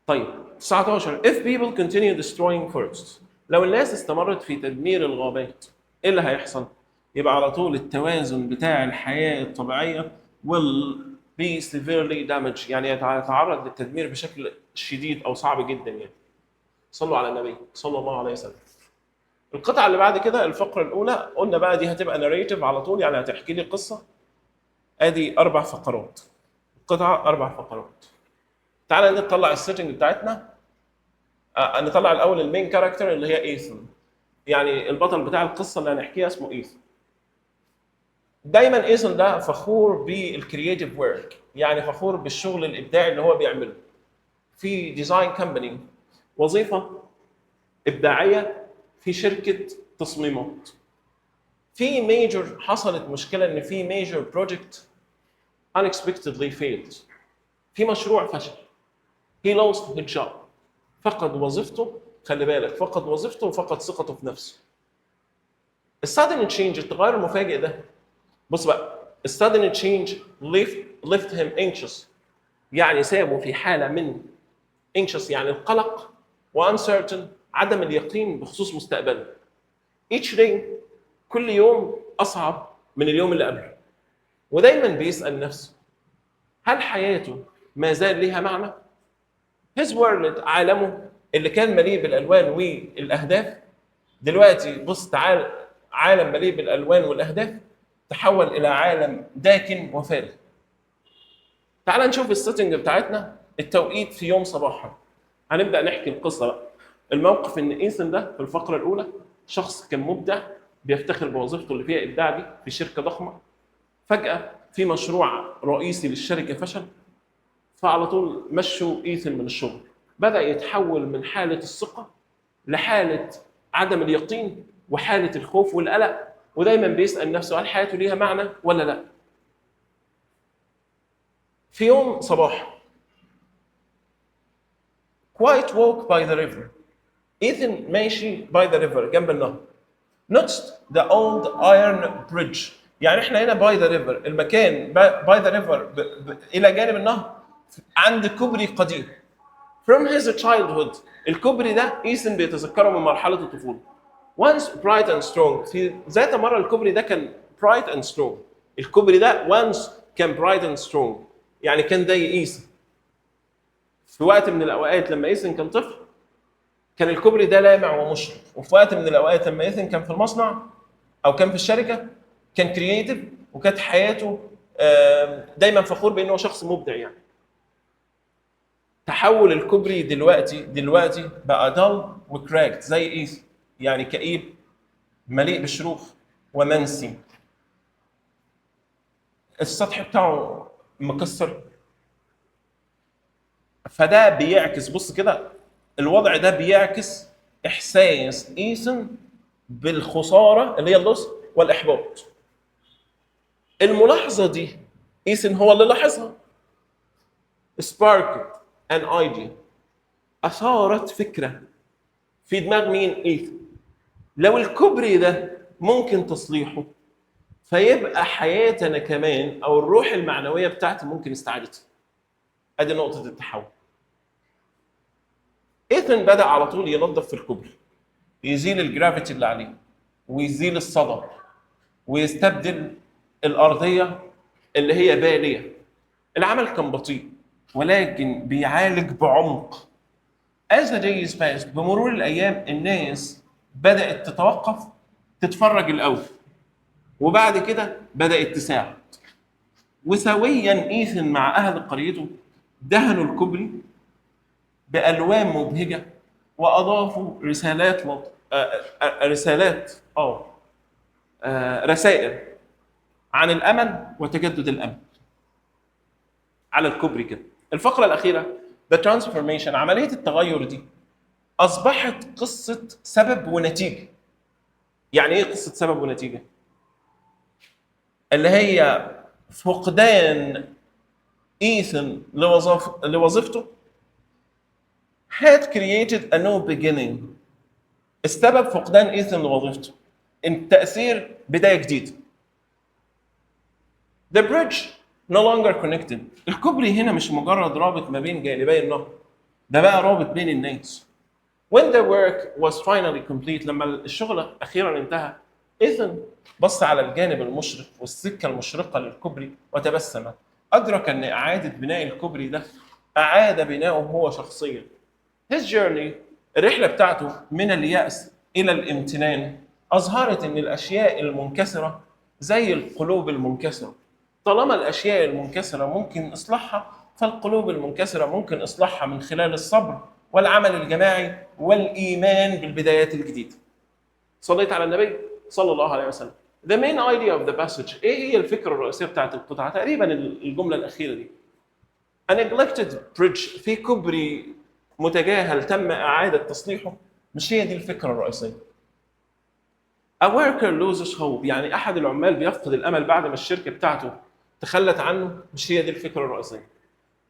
طيب، 19 if people continue destroying forests، لو الناس استمرت في تدمير الغابات ايه اللي هيحصل؟ يبقى على طول التوازن بتاع الحياة الطبيعية will be severely damaged، يعني يتعرض للتدمير بشكل شديد او صعب جدا يعني. صلوا على النبي صلى الله عليه وسلم. القطعة اللي بعد كده الفقرة الأولى، قلنا بقى دي هتبقى narrative على طول، يعني هتحكي لي قصة. ادي أربع فقرات، القطعة أربع فقرات. تعالى نطلع ال setting بتاعتنا، نطلع الأول ال main character اللي هي ايثن، يعني البطل بتاع القصة اللي هنحكيها اسمه ايثن. دايما ايثن ده فخور بال creative work، يعني فخور بالشغل الابداعي اللي هو بيعمله في design company، وظيفة ابداعية في شركة تصميمات. في major، حصلت مشكلة ان في major project unexpectedly failed، في مشروع فشل. he lost his job، فقد وظيفته. خلي بالك، فقد وظيفته وفقد ثقته في نفسه. ال sudden change، التغير المفاجئ ده، بص بقى، ال sudden change left him anxious، يعني سابه في حاله من anxious، يعني القلق، و uncertain، عدم اليقين بخصوص مستقبله. each day، كل يوم اصعب من اليوم اللي قبله، ودايما بيسال نفسه هل حياته ما زال لها معنى؟ his world، عالمه اللي كان مليء بالالوان والاهداف، دلوقتي بص تعال، عالم مليء بالالوان والاهداف تحول الى عالم داكن وفارغ. تعال نشوف ال setting بتاعتنا، التوقيت في يوم صباحا. هنبدا نحكي القصة بقى. الموقف ان ايثن ده في الفقرة الاولى شخص كان مبدع بيفتخر بوظيفته اللي فيها ابداع دي في شركة ضخمه. فجاة في مشروع رئيسي للشركة فشل، فعلى طول مشوا ايثن من الشغل. بدا يتحول من حاله الثقة لحاله عدم اليقين وحاله الخوف والقلق، ودايما بيسال نفسه هل حياته ليها معنى ولا لا. في يوم صباح، quiet walk by the river، ايثن ماشي by the river، جنب النهر، noticed the old iron bridge. يعني احنا هنا by the river، المكان by the river، الى جانب النهر، عند كوبري قديم from his childhood. الكوبري ده ايثن بيتذكره من مرحلة الطفوله. once bright and strong، في ذات مرة الكوبري ده كان bright and strong. الكوبري ده once كان bright and strong، يعني كان زي ايثن. في وقت من الاوقات لما ايثن كان طفل كان الكوبري ده لامع ومشرق، وفي وقت من الاوقات لما ايثن كان في المصنع او كان في الشركة كان creative، وكانت حياته دايما فخور بانه شخص مبدع. يعني تحول الكوبري دلوقتي بقى dull و cracked زي ايثن، يعني كئيب، مليء بالشروخ ومنسي، السطح بتاعه مكسر. فده بيعكس، بص كده، الوضع ده بيعكس احساس ايثن بالخساره اللي هي ال loss والاحباط. الملاحظة دي ايثن هو اللي لاحظها. sparked an idea، اثارت فكرة في دماغ مين؟ ايثن. لو الكوبري ده ممكن تصليحه، فيبقى حياتنا كمان او الروح المعنوية بتاعتي ممكن استعادتها. ادي نقطة التحول. ايثن بدا على طول ينظف في الكوبري، يزيل الجرافيتي اللي عليه ويزيل الصدى ويستبدل الارضية اللي هي باليه. العمل كان بطيء ولكن بيعالج بعمق. As the days passed، بمرور الايام الناس بدات تتوقف تتفرج الاول، وبعد كده بدات تساعد. وسويا ايثن مع اهل قريته دهنوا الكوبري بالوان مبهجه واضافوا رسالات لط... آه، آه، رسالات اه آه، رسائل عن الامل وتجدد الامل على الكوبري كده. الفقرة الاخيره، the transformation، عملية التغير دي اصبحت قصة سبب ونتيجه. يعني ايه قصة سبب ونتيجة؟ اللي هي فقدان ايثن لوظيفته had created a new beginning. السبب فقدان ايثن لوظيفته، التأثير بداية جديدة. The bridge no longer connected، الكوبري هنا مش مجرد رابط ما بين جانبي النهر، ده بقى رابط بين الناس. When the work was finally complete، لما الشغل اخيرا انتهى، ايثن بص على الجانب المشرق والسكه المشرقة للكوبري وتبسم. ادرك ان اعاده بناء الكوبري ده اعاد بناؤه هو شخصيا. His journey، الرحلة بتاعته من اليأس الى الامتنان، اظهرت ان الاشياء المنكسره زي القلوب المنكسره. طالما الاشياء المنكسره ممكن اصلاحها، فالقلوب المنكسره ممكن اصلاحها من خلال الصبر والعمل الجماعي والايمان بالبدايات الجديدة. صليت على النبي صلى الله عليه وسلم. The main idea of the passage، ايه هي الفكرة الرئيسية بتاعت القطعة؟ تقريبا الجملة الاخيرة دي. A neglected bridge، في كوبري متجاهل تم اعاده تصليحه، مش هي دي الفكرة الرئيسية. A worker loses hope، يعني احد العمال بيفقد الامل بعد ما الشركة بتاعته تخلت عنه، مش هي دي الفكرة الرئيسية.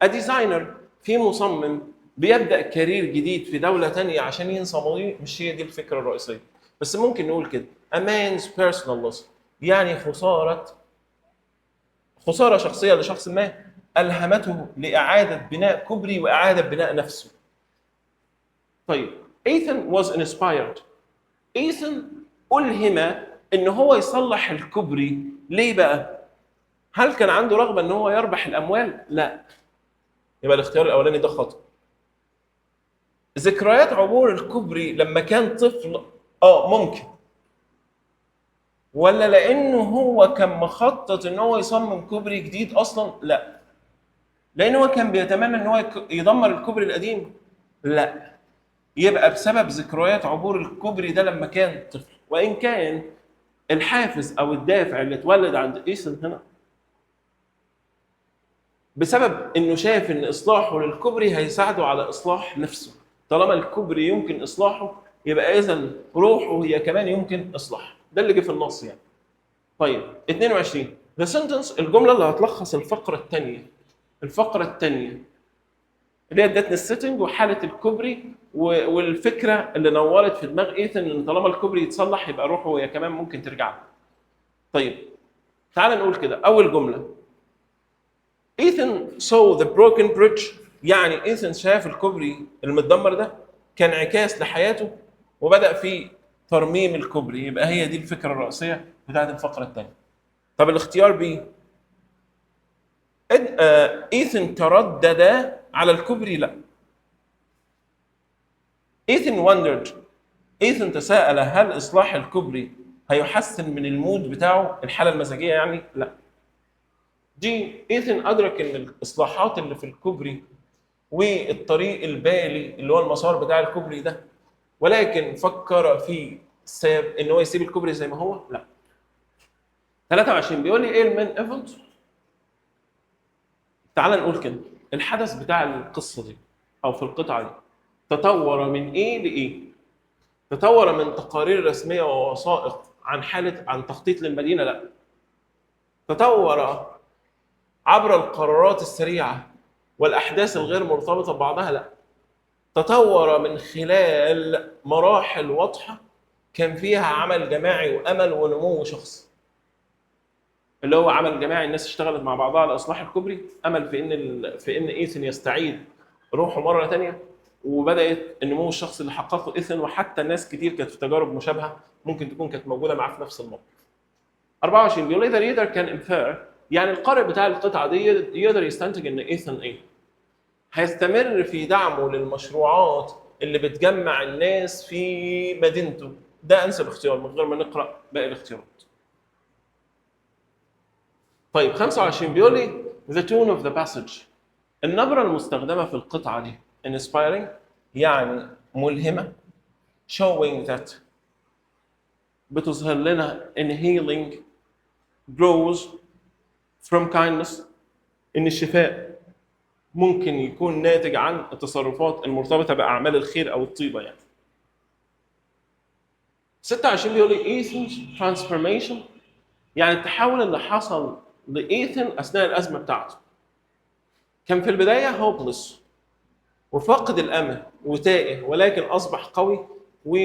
A designer، في مصمم بيبدا career جديد في دولة تانية عشان ينسى ماضيه، مش هي دي الفكرة الرئيسيه. بس ممكن نقول كده a man's personal loss، يعني خسارة شخصية لشخص ما الهمته لاعادة بناء كوبري واعاده بناء نفسه. طيب، ايثن was inspired، ايثن ألهم ان هو يصلح الكوبري. ليه بقى؟ هل كان عنده رغبة ان هو يربح الاموال؟ لا. يبقى الاختيار الاولاني ده خطأ. ذكريات عبور الكوبري لما كان طفل؟ ممكن. ولا لانه هو كان مخطط ان هو يصمم كوبري جديد اصلا؟ لا. لان هو كان بيتمنى ان هو يدمر الكوبري القديم؟ لا. يبقى بسبب ذكريات عبور الكوبري ده لما كان طفل. وان كان الحافز او الدافع اللي اتولد عند ايثن هنا بسبب انه شاف ان اصلاحه للكوبري هيساعده على اصلاح نفسه. طالما الكوبري يمكن اصلاحه، يبقى اذا روحه هي كمان يمكن اصلاحها. ده اللي جه في النص يعني. طيب، 22، the sentence، الجملة اللي هتلخص الفقرة الثانيه، الفقرة الثانية اللي هي ادتني ال setting وحاله الكوبري والفكرة اللي نورت في دماغ ايثن ان طالما الكوبري يتصلح يبقى روحه هي كمان ممكن ترجع له. طيب، تعال نقول كده اول جمله، ايثن saw the broken bridge، يعني ايثن شاف الكوبري المتدمر ده كان انعكاس لحياته وبدا في ترميم الكوبري. يبقى هي دي الفكرة الرئيسية بتاعت الفقرة الثانية. طب الاختيار B، ايثن تردد على الكوبري؟ لا. ايثن wondered، ايثن تساءل هل اصلاح الكوبري هيحسن من ال mood بتاعه، الحالة المزاجية يعني؟ لا. دي ايثن ادرك ان الاصلاحات اللي في الكوبري والطريق البالي اللي هو المسار بتاع الكوبري ده، ولكن فكر في ساب ان هو يسيب الكوبري زي ما هو؟ لا. 23 بيقول لي ايه ال main event؟ تعال نقول كده الحدث بتاع القصة دي او في القطعة دي تطور من ايه لايه؟ تطور من تقارير رسمية ووثائق عن حاله، عن تخطيط للمدينة؟ لا. تطور عبر القرارات السريعة والاحداث الغير مرتبطة ببعضها؟ لا. تطور من خلال مراحل واضحة كان فيها عمل جماعي وامل ونمو شخصي. اللي هو عمل جماعي، الناس اشتغلت مع بعضها على اصلاح الكوبري، امل في ان ايثن يستعيد روحه مرة ثانية، وبدات النمو الشخصي اللي حققه ايثن، وحتى ناس كتير كانت في تجارب مشابهة ممكن تكون كانت موجودة معاه في نفس الموقف. 24 بيقول the reader can infer، يعني القارئ بتاع القطعة دي يقدر يستنتج ان ايثن ايه؟ هيستمر في دعمه للمشروعات اللي بتجمع الناس في مدينته. ده انسب اختيار من غير ما نقرا باقي الاختيارات. طيب 25 بيقول لي the tone of the passage، النبرة المستخدمة في القطعة دي inspiring يعني ملهمة، showing that بتظهر لنا ان healing grows from kindness، ان الشفاء ممكن يكون ناتج عن التصرفات المرتبطة بأعمال الخير أو الطيبة يعني. 26 بيقول لي Ethan's transformation، يعني التحول اللي حصل لإيثن أثناء الأزمة بتاعته. كان في البداية hopeless وفاقد الأمل وتائه، ولكن أصبح قوي و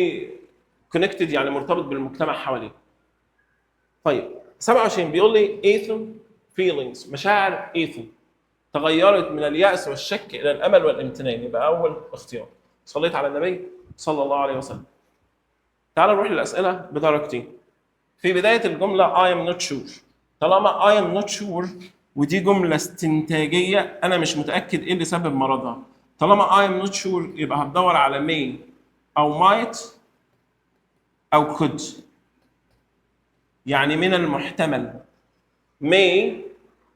connected يعني مرتبط بالمجتمع حواليه. طيب 27 بيقول لي Ethan feelings، مشاعر ايثن تغيرت من اليأس والشك إلى الأمل والامتنان، يبقى أول اختيار. صليت على النبي صلى الله عليه وسلم. تعال نروح للأسئلة بدرجتين. في بداية الجملة I am not sure. طالما I am not sure ودي جملة استنتاجية، أنا مش متأكد إيه اللي سبب مرضها. طالما I am not sure يبقى هتدور على may أو might أو could. يعني من المحتمل may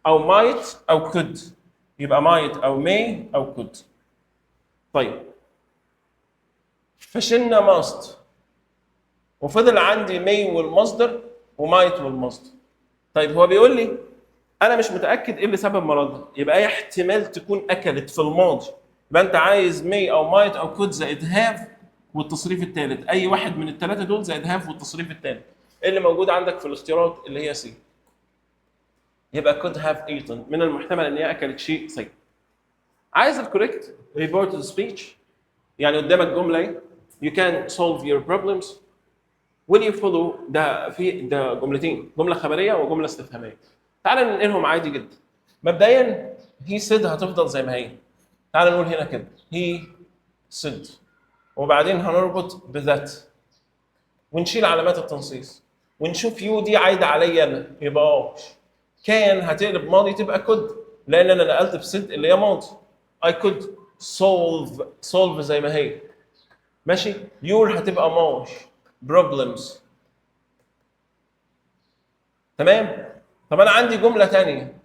أو might أو could، يبقى might أو may أو could. طيب فشلنا must وفضل عندي may والمصدر و might والمصدر. طيب هو بيقول لي انا مش متاكد ايه اللي سبب مرضها، يبقى اي احتمال تكون اكلت في الماضي، يبقى انت عايز may او might او could زائد have والتصريف الثالث، اي واحد من الثلاثة دول زائد have والتصريف الثالث. ايه اللي موجود عندك في الاختيارات؟ اللي هي C. يبقى could have eaten، من المحتمل ان هي اكلت شيء سيء. عايز ال correct reported speech، يعني قدامك جملة ايه؟ you can solve your problems will you follow، ده في ده جملتين، جملة خبرية وجملة استفهامية. تعال ننقلهم عادي جدا. مبدئيا he said هتفضل زي ما هي. تعال نقول هنا كده he said، وبعدين هنربط ب that ونشيل علامات التنصيص ونشوف you دي عايدة عليا انا، يبقى can هتقلب ماضي تبقى could، لان انا نقلت ب said اللي هي ماضي. I could solve، solve زي ما هي ماشي، your هتبقى my problems. تمام. طب انا عندي جملة تانية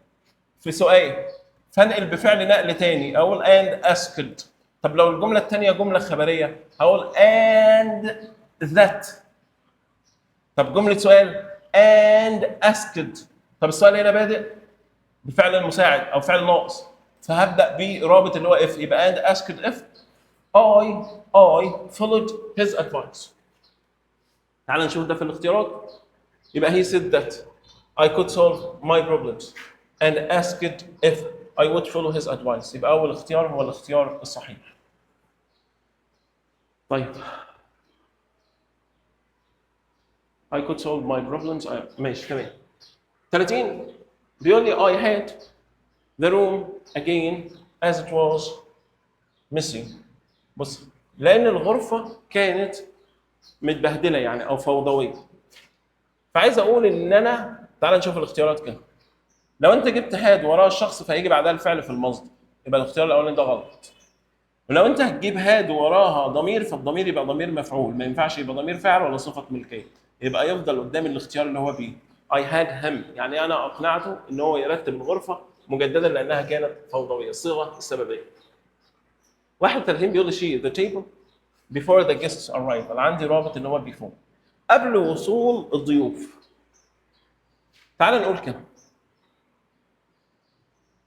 في سؤال، فانقل بفعل نقل تاني، اقول and asked. طب لو الجملة التانية جملة خبرية هقول and that. طب جملة سؤال and asked. طب السؤال هنا بادئ بفعل المساعد او فعل ناقص، فهبدا برابط اللي هو if، يبقى and asked if I followed his advice. تعال نشوف ده في الاختيارات. يبقى he said that I could solve my problems and asked if I would follow his advice، يبقى أول اختيار هو الاختيار الصحيح. طيب I could solve my problems ماشي تمام. 30 بيقول لي I had the room again as it was messy. بص، لأن الغرفة كانت متبهدلة يعني أو فوضوية. فعايز أقول إن أنا، تعال نشوف الاختيارات كده. لو أنت جبت had وراها الشخص فهيجي بعدها الفعل في المصدر، يبقى الاختيار الأولاني ده غلط. ولو أنت هتجيب had وراها ضمير فالضمير يبقى ضمير مفعول، ما ينفعش يبقى ضمير فاعل ولا صفة ملكية، يبقى يفضل قدام الاختيار اللي هو B. I had him، يعني أنا أقنعته إن هو يرتب الغرفة مجددا لأنها كانت فوضوية، الصيغة السببية. 31 بيقول لي she the table before the guests arrival، عندي رابط اللي هو before قبل وصول الضيوف. تعال نقول كده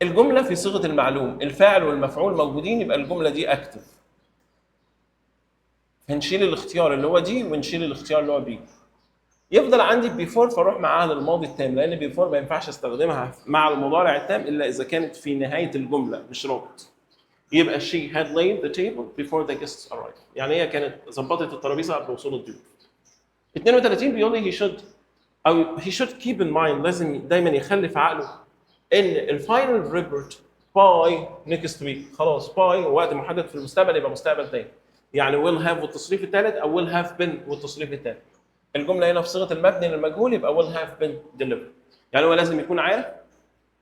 الجملة في صيغة المعلوم، الفاعل والمفعول موجودين، يبقى الجملة دي active. فنشيل الاختيار اللي هو D ونشيل الاختيار اللي هو B. يفضل عندي before، فاروح معاها للماضي التام، لان before ما ينفعش استخدمها مع المضارع التام الا اذا كانت في نهاية الجمله، مش رابط. يبقى she had laid the table before the guests arrived، يعني هي كانت ظبطت الترابيزة قبل وصول الضيوف. 32 بيقول لي he should او he should keep in mind، لازم دايما يخلي في عقله ان ال final report by next week. خلاص، by وقت محدد في المستقبل، يبقى مستقبل تام، يعني will have والتصريف الثالث او will have been والتصريف الثالث. الجملة هنا في صيغة المبني للمجهول، يبقى will have been delivered. يعني هو لازم يكون عارف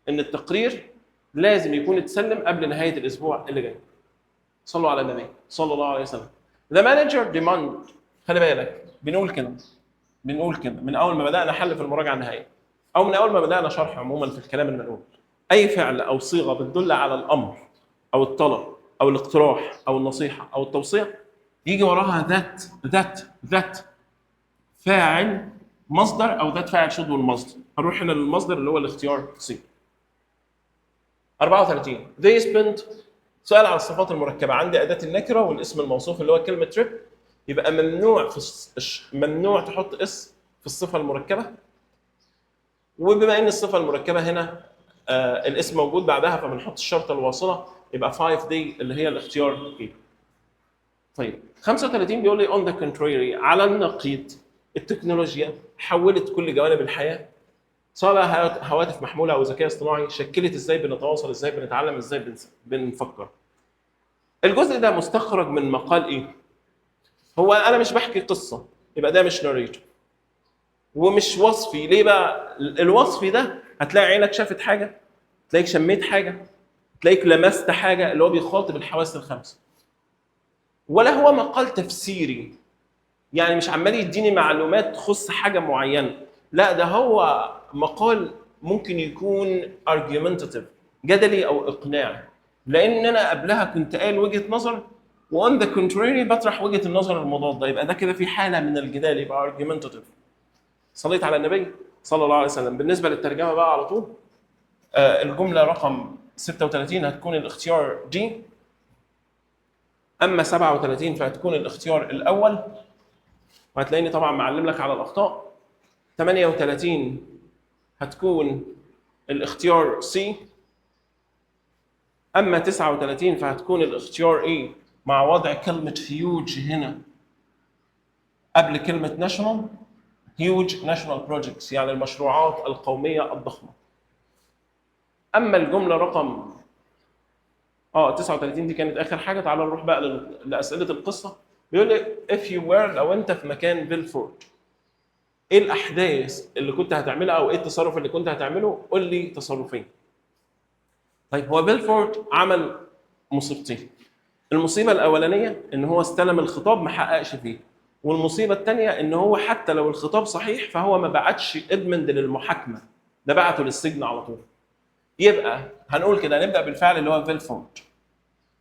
ان التقرير لازم يكون اتسلم قبل نهاية الاسبوع اللي جاي. صلوا على النبي صلى الله عليه وسلم. The manager demand، خلي بالك، بنقول كده، بنقول كده من اول ما بدانا حل في المراجعة النهائية او من اول ما بدانا شرح عموما في الكلام المنقول، اي فعل او صيغة بتدل على الامر او الطلب او الاقتراح او النصيحة او التوصية يجي وراها that، that، that فاعل مصدر او that فاعل should والمصدر. هنروح هنا للمصدر اللي هو الاختيار C. 34 they spent، سؤال على الصفات المركبه. عندي اداه النكرة والاسم الموصوف اللي هو كلمة trip، يبقى ممنوع تحط s في الصفة المركبه. وبما ان الصفة المركبة هنا الاسم موجود بعدها، فبنحط الشرطة الواصله، يبقى 5 day اللي هي الاختيار A. طيب، 35 بيقول لي on the contrary، على النقيض، التكنولوجيا حولت كل جوانب الحياه، سواء بقى هواتف محموله او ذكاء اصطناعي، شكلت ازاي بنتواصل، ازاي بنتعلم، ازاي بنفكر. الجزء ده مستخرج من مقال ايه؟ هو انا مش بحكي قصه، يبقى ده مش narrative ومش وصفي. ليه بقى؟ الوصفي ده هتلاقي عينك شافت حاجه، تلاقيك شميت حاجه، تلاقيك لمست حاجه، اللي هو بيخاطب الحواس الخمسه. ولا هو مقال تفسيري، يعني مش عمال يديني معلومات تخص حاجة معينه، لا، ده هو مقال ممكن يكون argumentative، جدلي او اقناعي، لان انا قبلها كنت قايل وجهه نظر و on the contrary بطرح وجهه النظر المضاده، يبقى ده كده في حاله من الجدال، يبقى argumentative. صليت على النبي صلى الله عليه وسلم. بالنسبة للترجمة بقى على طول، الجملة رقم 36 هتكون الاختيار D، اما 37 فهتكون الاختيار الاول، وهتلاقيني طبعا معلم لك على الاخطاء. 38 هتكون الاختيار C، اما 39 فهتكون الاختيار A مع وضع كلمة huge هنا قبل كلمة national، huge national projects، يعني المشروعات القومية الضخمه. اما الجملة رقم 39، دي كانت اخر حاجه. تعالى نروح بقى لاسئلة القصه. بيقول لي if you were، لو انت في مكان فيلفورد، ايه الاحداث اللي كنت هتعملها او ايه التصرف اللي كنت هتعمله؟ قول لي تصرفين. طيب، هو بيلفورد عمل مصيبتين. المصيبة الاولانية ان هو استلم الخطاب ما حققش فيه، والمصيبة الثانية ان هو حتى لو الخطاب صحيح فهو ما بعتش ادمند للمحاكمه، ده بعته للسجن على طول. يبقى هنقول كده، نبدا بالفعل اللي هو فيلفورد.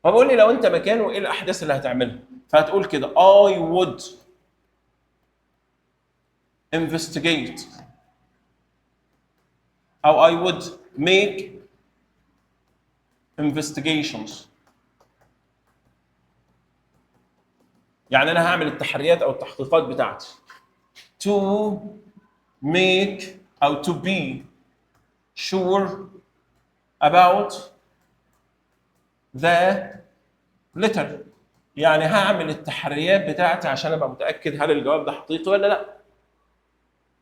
فبقول لي لو انت مكانه ايه الاحداث اللي هتعملها؟ فهتقول كده I would investigate او I would make investigations، يعني انا هعمل التحريات او التحقيقات بتاعتي to make او to be sure about the letter، يعني هعمل التحريات بتاعتي عشان ابقى متاكد هل الجواب ده حقيقي ولا لا.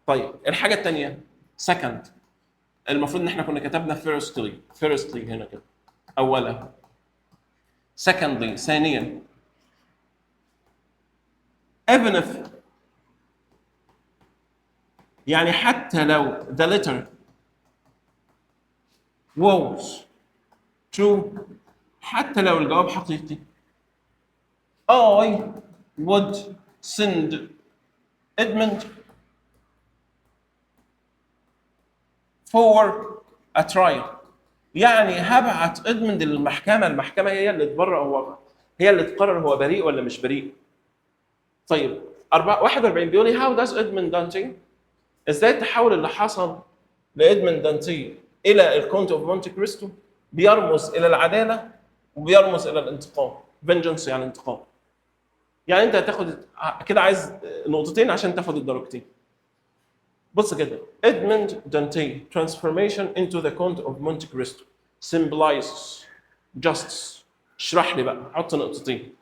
طيب، الحاجة الثانية second، المفروض ان احنا كنا كتبنا firstly، firstly هنا كده اولا، secondly ثانيا، even if، يعني حتى لو the letter was true، حتى لو الجواب حقيقي، I would send Edmund for a trial، يعني هبعت ادموند للمحكمه، المحكمة هي اللي تبرر هو، هي اللي تقرر هو بريء ولا مش بريء. طيب، 41 بيقول لي how does Edmond Dantès، ازاي التحول اللي حصل لادموند دانتي الى ال Count of Monte Cristo بيرمز الى العدالة وبيرمز الى الانتقام، vengeance يعني انتقام. يعني انت هتاخد كده، عايز نقطتين عشان تاخد الدرجتين. بص كده، Edmond Dantès transformation into the Count of Monte Cristo symbolizes justice. اشرح لي بقى، حط نقطتين.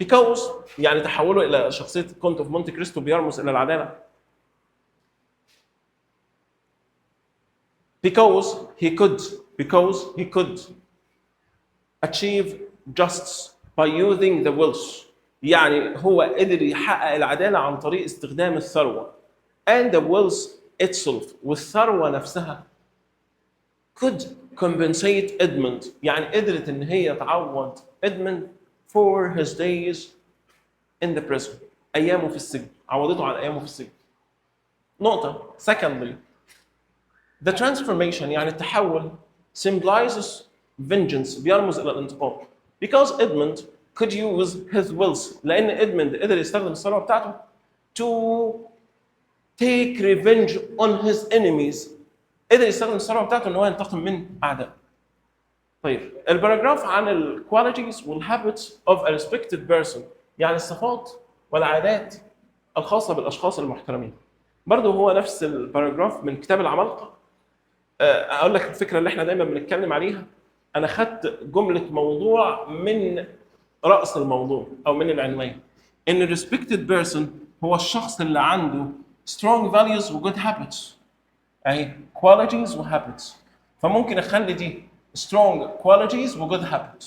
because يعني تحوله الى شخصية Count of Monte Cristo بيرمز الى العداله. Because he could achieve justice by using the wealth، يعني هو قدر يحقق العدالة عن طريق استخدام الثروة. and the wealth itself، والثروة نفسها could compensate Edmund، يعني قدرت ان هي تعوض Edmund for his days in the prison، ايامه في السجن، عوضته عن ايامه في السجن. نقطة. secondly the transformation يعني التحول symbolizes vengeance، بيرمز الى الانتقام. because Edmund could use his wealth، لان إدموند قدر يستخدم الثروة بتاعته to take revenge on his enemies، قدر يستخدم الثروة بتاعته ان هو ينتقم من اعدائه. طيب ال paragraph عن ال qualities وال habits of a respected person، يعني الصفات والعادات الخاصة بالاشخاص المحترمين. برضه هو نفس ال paragraph من كتاب العمالقة. اقول لك الفكرة اللي احنا دايما بنتكلم عليها، انا خدت جملة موضوع من راس الموضوع او من العنوان، ان ال respected person هو الشخص اللي عنده strong values و good habits، اهي qualities و habits، فممكن اخلي دي strong qualities و good habits.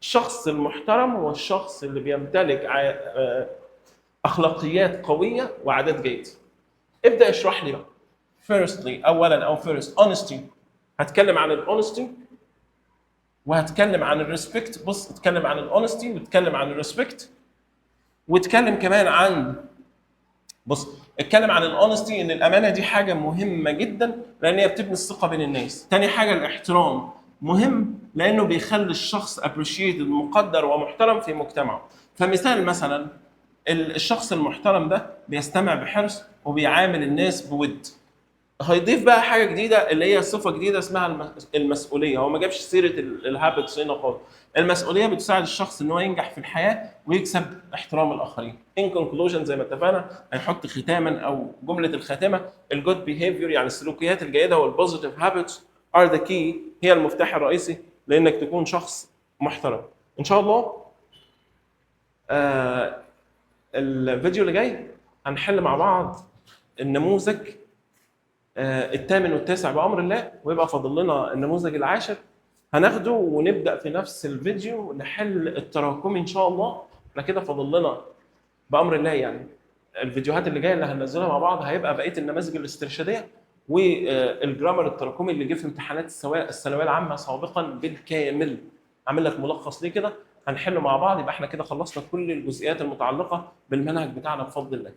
الشخص المحترم هو الشخص اللي بيمتلك اخلاقيات قوية وعادات جيدة. ابدا اشرح لي بقى. firstly اولا او first honesty، هتكلم عن ال honesty وهتكلم عن ال respect. بص اتكلم عن ال honesty واتكلم عن ال respect واتكلم كمان عن، بص اتكلم عن ال honesty ان الامانة دي حاجة مهمة جدا لان هي بتبني الثقة بين الناس. تاني حاجة الاحترام مهم لانه بيخلي الشخص appreciated، مقدر ومحترم في مجتمعه. فمثال مثلا الشخص المحترم ده بيستمع بحرص وبيعامل الناس بود. هيضيف بقى حاجة جديدة اللي هي صفة جديدة اسمها المسؤولية. هو ما جابش سيره ال habits هنا خالص. المسؤولية بتساعد الشخص ان هو ينجح في الحياة ويكسب احترام الاخرين. in conclusion زي ما اتفقنا هنحط ختاما او جملة الخاتمة، ال good behavior يعني السلوكيات الجيدة وال positive habits are the key، هي المفتاح الرئيسي لانك تكون شخص محترم. ان شاء الله الفيديو اللي جاي هنحل مع بعض النموذج الثامن والتاسع بامر الله، ويبقى فاضل لنا النموذج العاشر هناخده ونبدا في نفس الفيديو نحل التراكمي ان شاء الله. احنا كده فاضل لنا بامر الله يعني الفيديوهات اللي جاية اللي هننزلها مع بعض هيبقى بقية النماذج الاسترشاديه وال grammar التراكمي اللي جه في امتحانات الثانوية العامة سابقا بالكامل. عامل لك ملخص ليه كده هنحله مع بعض. يبقى احنا كده خلصنا كل الجزئيات المتعلقة بالمنهج بتاعنا بفضل الله.